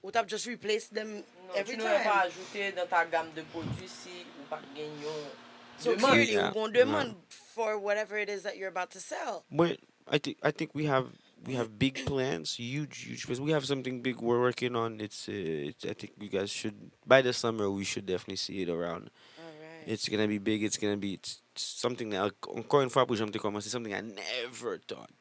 Ou t ap just replace them every time. Non, tu n'aurais pas ajouté dans ta gamme de produits si ou pa t gen yon demann. So clearly, ou gon demann for whatever it is that you're about to sell. Mwen, I think, I think we have, we have big plans, huge, huge plans. We have something big we're working on. It's, uh, it's, I think you guys should, by the summer, we should definitely see it around. It's gonna be big. It's gonna be, it's something that, ankò yon fwa, pou jan m te kòmanse, something I never thought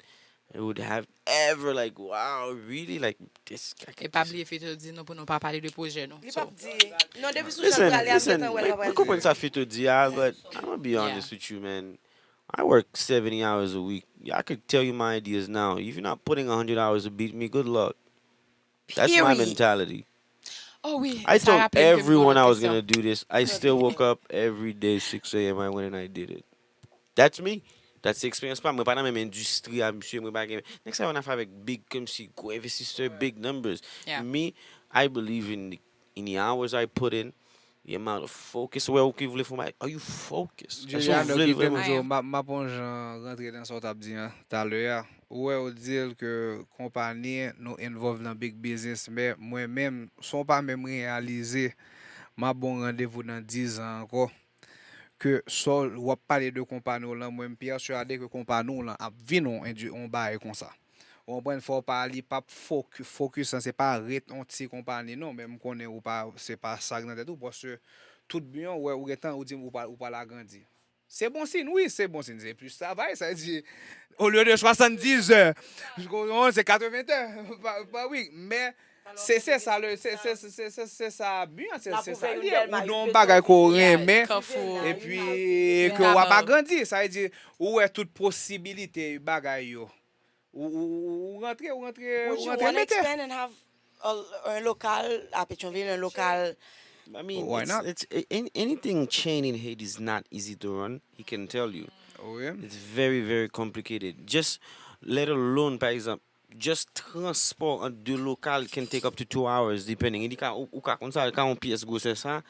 I would have ever, like, wow, really, like, this. E pa bliye Fito di nou pou nou pa pale de pwojè nou. Li p ap di. Non, depi sou jan l prale a, m gentan wè l ap pale. Mwen konprann sa Fito di a, but I'm gonna be honest with you, man. I work seventy hours a week. I could tell you my ideas now. If you're not putting a hundred hours to beat me, good luck. That's my mentality. Oh wi, I told everyone I was gonna do this. I still woke up every day six a m. I went and I did it. That's me. That's the experience pa mwen. Mwen pa nan menm endistri a misye, mwen pa gen. Nèg sa yo nan fè avèk big, kòmsi gwo investisseur, big numbers. Me, I believe in the, in the hours I put in, the amount of focus. Wè ou ki vle fè yon bagay. Are you focused? Èske ou vle l vrèman? Juliano, kite m di w, m ap, m ap yon jan rantre nan sa w t ap di an talè a. Ou wè, ou di l ke konpani nou involve nan big business, men mwen menm, san w pa menm reyalize, m ap ba w randevou nan diz an ankò, ke sa w ap pale de konpani w lan, mwen m pèswade ke konpani w lan ap vin yon endi-, yon bagay konsa. Ou konprann, fò w pa, li p ap foki-, focus lan, se pa ret yon ti konpani non, men m konnen ou pa, se pa sa k nan tèt ou, paske tout byen w wè, ou gentan, ou di ou pral, ou pral agrandi. Se bon siy, wi, se bon siy. Se plis travay, sa vle di, olye de swasanndiz è, se katreven è pa, pa week. Men se, se sa, le, se, se, se, se, se, se sa bi an, se, se sa li ye. Ou gen yon bagay ke w renmen, epi ke w ap agrandi. Sa vle di, ou wè tout posibilite bagay yo. Ou, ou, ou, ou rantre, ou rantre, ou rantre mete. Would you wanna expand and have a, un local à Pétion-Ville, un local? I mean, why not? It's, it's, a-, an-, anything chain in Haiti is not easy to run. He can tell you. Wi. It's very, very complicated. Just let alone, pa egzanp, just transpò ant de lokal can take up to two hours, depending. Li ka, ou, ou ka konn sa, li ka yon pyès gwosè sa,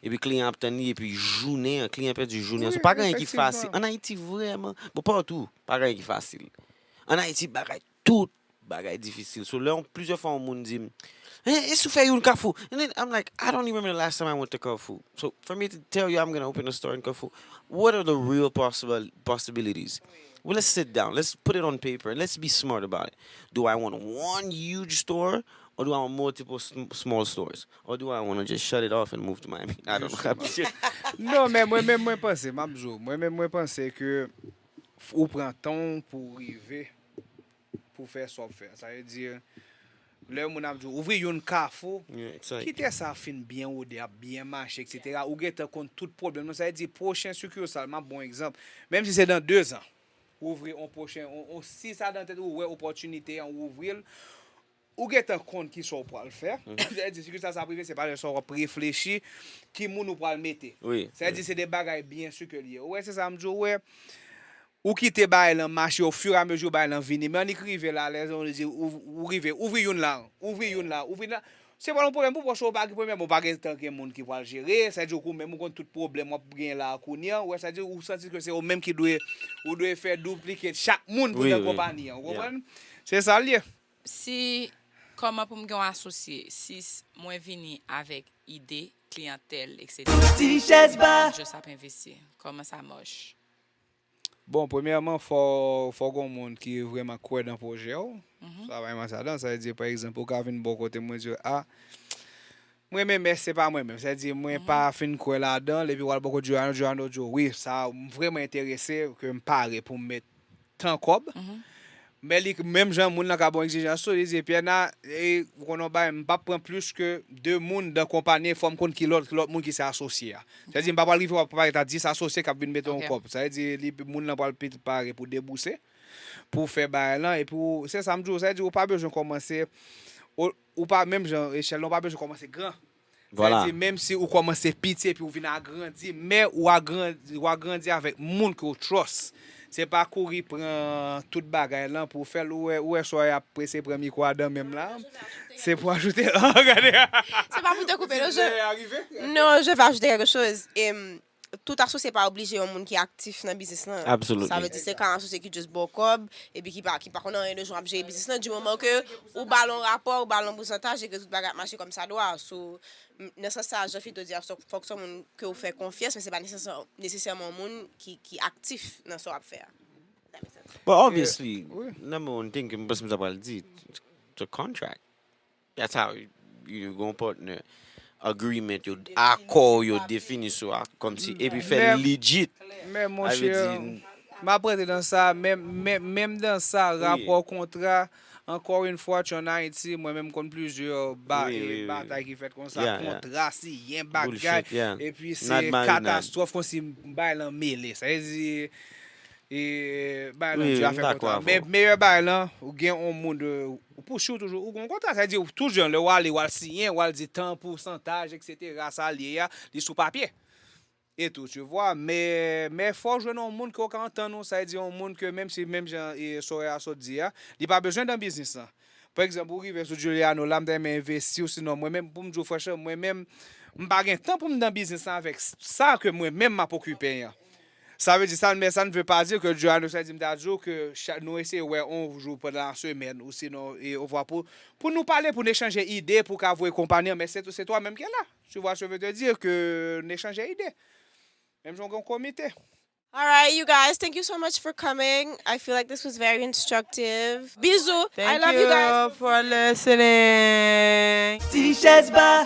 epi kliyan ap tann li, epi jounen an, kliyan pèdi jounen an. So, pa gen anyen ki fasil. An Ayiti, vrèman, bon, patou, pa gen anyen ki fasil. An Ayiti, bagay, tout bagay difisil. So, lè yon, plizyè fwa yon moun di m, "Eh, e si w fè youn Kafou?" And then I'm like, "I don't even remember the last time I went to Carrefour." So, for me to tell you I'm gonna open a store in Carrefour, what are the real possible possibilities? Well, let's sit down. Let's put it on paper and let's be smart about it. Do I want one huge store or do I want multiple sm-, small stores? Or do I wanna just shut it off and move to Miami? I don't know. Non, men mwen menm mwen panse, m ap di w, mwen menm mwen panse ke f-, ou pran tan w pou w rive, pou w fè sa w ap fè. Sa vle di, lè yon moun ap di w, ouvri youn Kafou, kite sa fin byen wode, ap byen mache, et cetera. Ou gentan konn tout pwoblèm nan. Sa vle di, pwochen sikisal, m ap ba w egzanp, menm si se nan dezan, ou ouvri yon pwochen, on, on, si sa nan tèt ou, ou wè opòtinite an, ou ouvri l, ou gentan konn kisa w pral fè. Sa vle di, sikisal sa ap rive, se pa lè sa w ap reflechi ki moun ou pral mete. Sa vle di, se de bagay byen sike li ye. Ou wè, se sa m di w, ou wè, ou kite bagay lan mache ofiramezi bagay lan vini. Men annik rive la, lè ou di, ou, ou rive, ouvri youn la, ouvri youn la, ouvri la. Se pa yon pwoblèm pou, paske ou pa gen, premyèman, ou pa gen tan gen moun ki pral jere, sa vle di ou menm ou konn tout pwoblèm w ap gen la kounye a, ou wè, sa vle di ou santi ke se ou menm ki dwe, ou dwe fè duplike chak moun pou nan konpani an, ou konprann? Se sa l ye. Si, kòman pou m gen yon asosye, si s-, mwen vini avèk ide, kliyantèl, et cetera. Ti chèz ba. Just ap envesti. Kòman sa mach? Bon, premyèman, fò, fò gon moun ki vrèman kwè nan pwojè w. Sa pa manti ladan. Sa vle di, pa egzanp, ou ka vin bò kote mwen di, a, mwen menm, men se pa mwen menm. Sa vle di, mwen pa fin kwè ladan l, epi w al bò kote Joanne, Joanne di w, wi, sa, m vrèman enterese, ke m pare pou m met tan kòb. Men li, menm jan moun nan ka ba w egzijans tou, li di, Pierre, na, e, ou konnen yon bagay, m p ap pran plis ke de moun nan konpayi, fò m konn ki lòt, ki lòt moun ki se asosye a. Sa vle di, m pa pral rive w ap parèt a dis asosye k ap vin mete yon kòb. Sa vle di, li, moun nan pral pare pou debouse, pou fè bagay lan, epi w, se sa m di w, sa vle di, ou pa bezwen kòmanse, ou, ou pa, menm jan echèl lan, ou pa bezwen kòmanse gran. Sa vle di, menm si ou kòmanse piti epi ou vin agrandi, men ou agrandi, ou agrandi avèk moun ke w trust. Se pa kouri pran tout bagay lan pou w fè l, ou wè, ou wè sa y ap prese pran mikwo a dan men m la. Se pou ajoute, gade. C'est pas pour te couper le jeu. Non, je vais ajouter quelque chose. Et, hum, tout asosye pa oblije yon moun ki aktif nan biznis lan. Absolutely. Sa vle di se ka yon asosye ki just ba w kòb epi ki pa, ki pa konn anyen de jan w ap jere biznis lan, di moman ke ou ba l yon rapò, ou ba l yon pousantaj e ke tout bagay ap mache kòm sa dwa. So, m- nan sans sa, jan Fito di a, fòk se yon moun ke w fè konfyans, men se pa nesesè- nesesèman yon moun ki, ki aktif nan sa w ap fè a. But obviously, number one thing ke m panse m ta pral di, the contract. That's how you, you gon partner agreement, yo, akò yo defini sou a, kòmsi, epi fè l legit. Men monchè, m ap rete nan sa, menm, menm, menm dan sa, rapò kontra, encore une fois, tu en Haïti, mwen menm konn plizyè ba- e batay ki fèt konsa, kontra, siyen, bagay, epi se katastwòf, kòmsi bagay lan mele. Sa vle di, e, bagay lan di afè kontra. Men meyè bagay lan, ou gen yon moun de, ou pousuiv toujou, ou gen yon kontra, sa vle di, tout jan, lè w ale, w al siyen, w al di tan, pousantaj, etsetera, sa l ye a, li sou papye. E tou, tu vois, men, men fò w jwenn yon moun ke w ka antann ou, sa vle di yon moun ke menm si, menm jan e, Soraya sot di a, li pa bezwen dan biznis lan. Pa egzanp, ou rive sou Juliano la, m ta renmen envesti w, sinon mwen menm, pou m di w franchman, mwen menm, m pa gen tan pou m dan biznis lan avèk sa ke mwen menm m ap okipe an. Sa vle di, sa, men sa ne veut pas dire que Juliano, sa di m ta di w ke cha- nou eseye wè yon jou pandan la semèn, ou sinon, e, ou vwa pou, pou nou pale, pou nou echanje ide, pou ka voye konpayi an, men se, se toi menm ki la. Tu vois, je veux te dire que n echanje ide. Menm jan gen yon komite. All right, you guys, thank you so much for coming. I feel like this was very instructive. Bisous. I love you guys. For listening. Ti chèz ba,